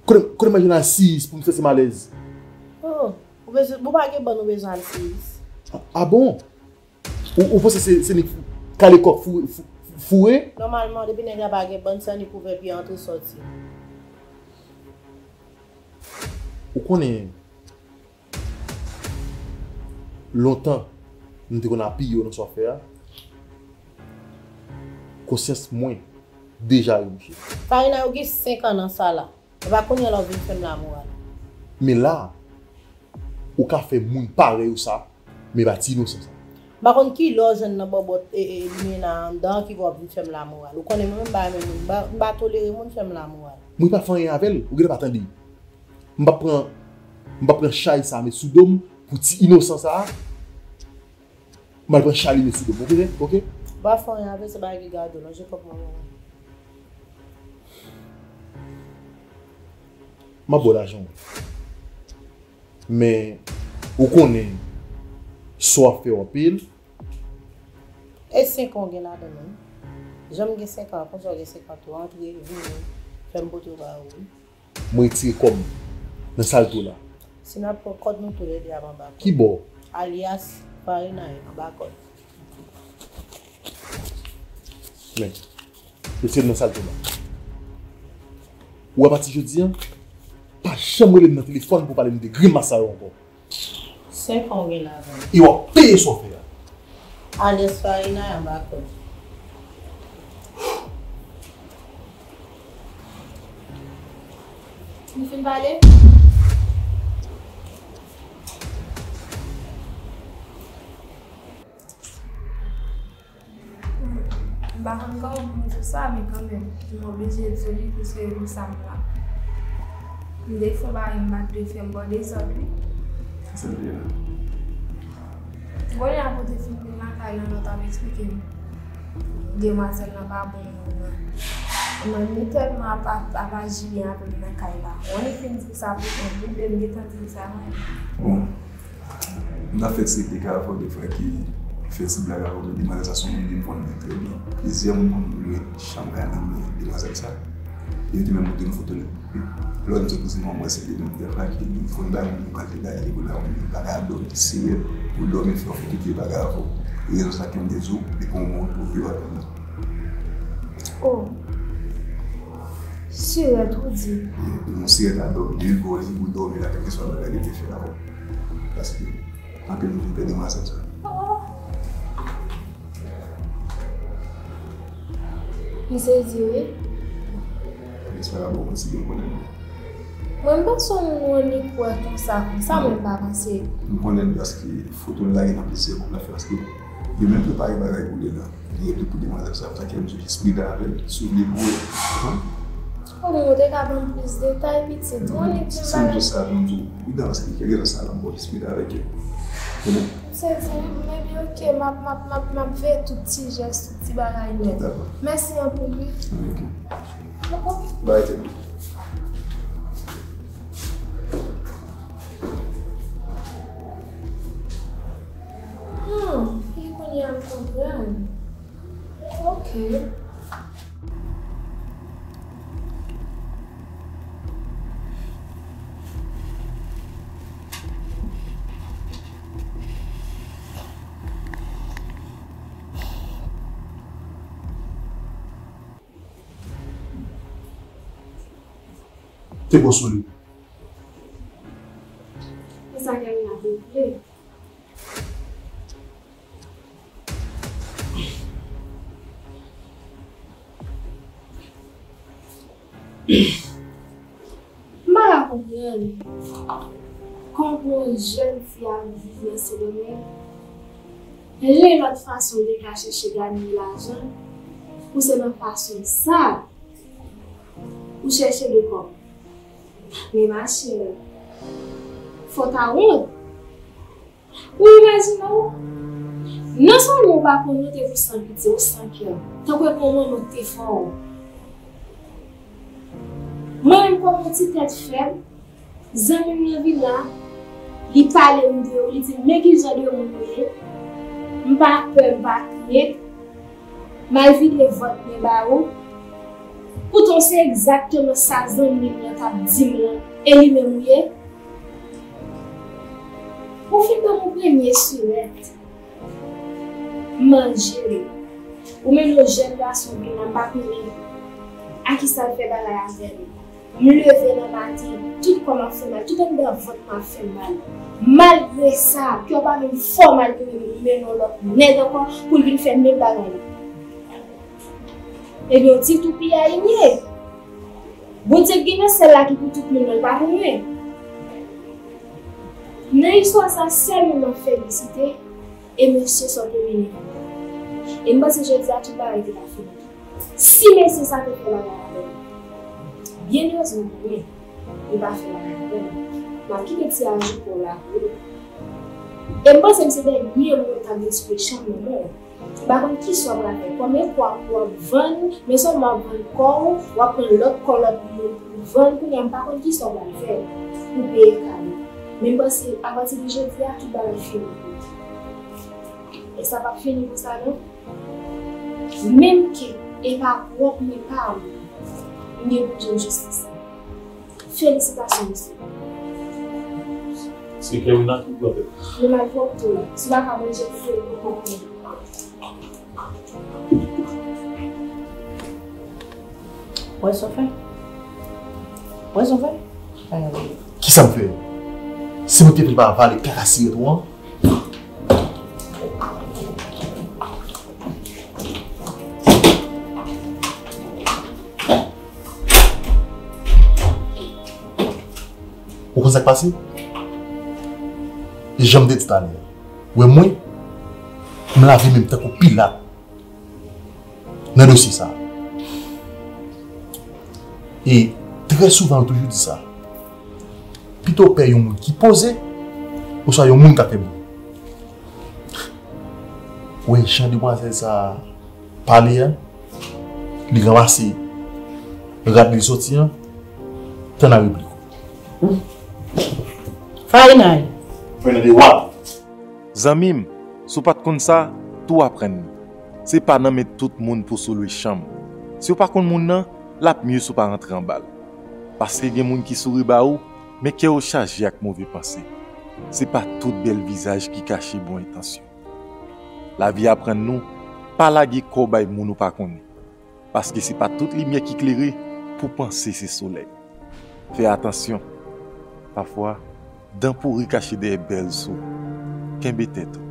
Kote, kote m al jwenn al siyiz pou m santi m alèz? Oh, ou bezwen, ou pa gen bann ou bezwen al siyiz? A, a bon? Ou, ou panse se, se nèg kale kòk fou-, fou-, foure? Nòmalman, depi nèg la pa gen bann, se annik ouvè pye antre sòti. Ou konnen, lontan, m te konn apiye w nan sa w ap fè a. Konsyans mwen deja rebouche. Farina, ou gen senk an nan sa la. E pa kounye a la w vin fè m lamoral. Men la, ou ka fè moun parèy ou sa, men pa ti inosan sa. M pa konn kilè w jwenn nan bòbòt, e, e, limena anndan ki fè w ap vin fè m lamoral. Ou konnen mwen menm m pa renmen moun, m pa, m pa tolere moun fè m lamoral. Mwen pa fè anyen avè l, ou genlè pa tande. M p ap pran, m p ap pran chay sa met sou do m pou ti inosan sa. M al pran chay li met sou do m, oke, oke? Ou pa fè anyen avè l, se bagay ki gade w, lonje kòk manman w. M ap ba w lajan w. Men, ou konnen, sa w ap fè yo anpil. E senk an w gen ladan l, wi. Jan m gen senk an, konsa w gen senkant, ou antre, vini, fè m pote w ba ou, wi. Mwen retire kò m nan salte w la. Si n ap pran kòd, nou toulède ap anba kòd. Ki bò? Alyas Farina anba kòd. Men, retire m nan salte w la. Ou apati jodi a, pa janm rele m nan telefòn pou pale m de grimas sa yo ankò. Senk an w gen ladan l. E w ap peye sa w fè a. Alyas Farina anba kòd. Nou fin pale? M pa konn kòman pou m di w sa, men kanmenm, m oblije di w li, piske se pou sa m la. M te fè yon bagay m pa t dwe fè, m ba w dezòd, wi. Sa l te ye la? Kounye a pou w te fin vin lakay la, lòt ap eksplike m demwazèl lan pa bon moun nan. Mwen, li tèlman ap, ap, ap aji byen avè m nan kay la. Mwen, li fin di sa pou kont li, men m gentan di l sa, mwen. Bon. M ta fè ti replike avè w de frè ki fè ti blag avè w, men demwazèl sa se yon moun ki m konnen trè byen. Plizyè moun konn lwe chanm kay nan men demwazèl sa. Li te menm montre m foto l. Lè m sot koze m wè se li menm frè la ki konn bay moun yon kalite bagay, li konn bay moun yon bagay ap dòmi sirèt pou dòmi, fè yon foto ki pa grave. Rezon sa ki m te di w, li konn yon moun pou viv avè l. Oh. Sirèt ou di? Yon sirèt ap dòmi, li bon li pou dòmi la, kèlkeswa bagay li te fè avè w. Paske anpil moun vin pè demwazèl sa. M sezi wi. Espè la bon konn si yo konnen. Mwen m pa se yon moun ou annik wè konsa, konsa mwen pa panse. M konnen l paske foto l lage nan plizyè gwoup la fè paske yo menm prepare bagay pou li la. Li rete pou demwazèl sa, sa ki fè m di w jis pridan avè l, si w vle pou ou. Konprann? Kòman ou te ka ban m plis detay, pitit? Ou annik di m bagay. Si m di w sa, ban m di w, pridan, paske kèlkeswa sa la, m ba w jis pridan avèk yo. Konnen? M sezi wi, men byen, oke, m ap, m ap, m ap, m ap veye tout ti jès, tout ti bagay nèt. Dakò. Mèsi anpil wi. Ok. Bye, tèt. Hmm, e kounye a m konprann. Ok. Te bon sou li. E sa Kevin ap regle. M pa ka konprann kòman pou yon jèn fi ap viv nan Sendomeng, e gen lòt fason de ka chèche ganye lajan, pou se nan fason sa ou chèche de kòb. Men machè, fò w ta wont. Ou imajine w, non sèlman ou pa konn lite pou san piti, ou san kè, tankou e pa yon manman k te fè w. Mwen menm kòm yon ti tèt fèb, zanmi m nan vin la, li pale m de ou, li di m men ki jan de moun ou ye, m pa pè, m pa krent, m al vide vant mwen ba ou. Poutan se egzakteman sa zanmi m nan t ap di m lan, e li menm ou ye. Ou fin ban m yon premye sirèt. M manje l. Ou mennen yon jèn gason vin la, m pa konnen a kisa l fè bagay avè l. M leve nan maten, tout kò m ap fè mal, tout anndan vant m ap fè mal. Malgre sa, kè w pa menm fè w mal, ke w mennen yon lòt nèg ankò pou l vin fè menm bagay la. Ebyen, yon ti toupiyayi m ye. Bondye k gen nan syèl la ki pou tout moun nan, l pa pou mwen. Nan istwa sa, sèl moun m ap felisite, e mesye sa w te mennen. E m panse jodi a tout bagay te ka fini. Si mesye sa te fè bagay avè m, byen erezman pou mwen, li pa fè bagay avè m, m ap kite ti ajou pou w la pou ou. E m panse m se dènye moun k ap destriye chanm nan men w. M pa konn kisa w pral fè. Kòm e kwa w ap vann, men sèlman w ap vann kò w, w ap pran lòt kò lòt moun pou w vann. Kounye a, m pa konn kisa w pral fè pou peye kado. Men m panse, apati de jodi a, tout bagay fini pou ou. E sa p ap fini konsa, non. Menm ke e pa pwòp men pa m, m gen pou jwenn jistis la. Felisitasyon, mesye. Se Kerina ki pran tèt. Nou mal pwòp tou la. Si w pa ka manje, ou fè ou konprann. Wè sa w fè? Wè sa w fè? Kisa m fè? Si mwen te vle pa vale kaka sirèt ou an. Ou konn sa k pase? E jan m te di talè a, wè mwen, m lave men m tankou Pilat nan dosye sa a. E trè souvan, m toujou di sa, pito w pè yon moun ki poze, oswa yon moun k ap fè bri. Wè jan demwazèl sa a pale a, li ranmase rad li soti an, tann a replik ou. Farinay. Farinay de wa. Zanmi m, si w pa t konn sa, tou aprann li. Se pa nan men tout moun pou w sou lwe chanm. Si w pa konn moun nan, l ap mye si w pa rantre anba l. Paske gen moun ki souri ba ou, men kè yo chaje ak move panse. Se pa tout bèl vizaj ki kache bon entansyon. Lavi aprann nou, pa lage kò w bay moun ou pa konnen. Paske se pa tout limyè ki klere pou panse se solèy. Fè atansyon. Pafwa, dan pouri kache dèyè bèl zo. Kenbe tèt ou.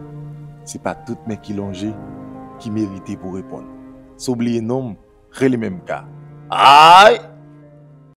Se pa tout men ki lonje ki merite pou reponn. Si w bliye non m, rele menm ka. Ay!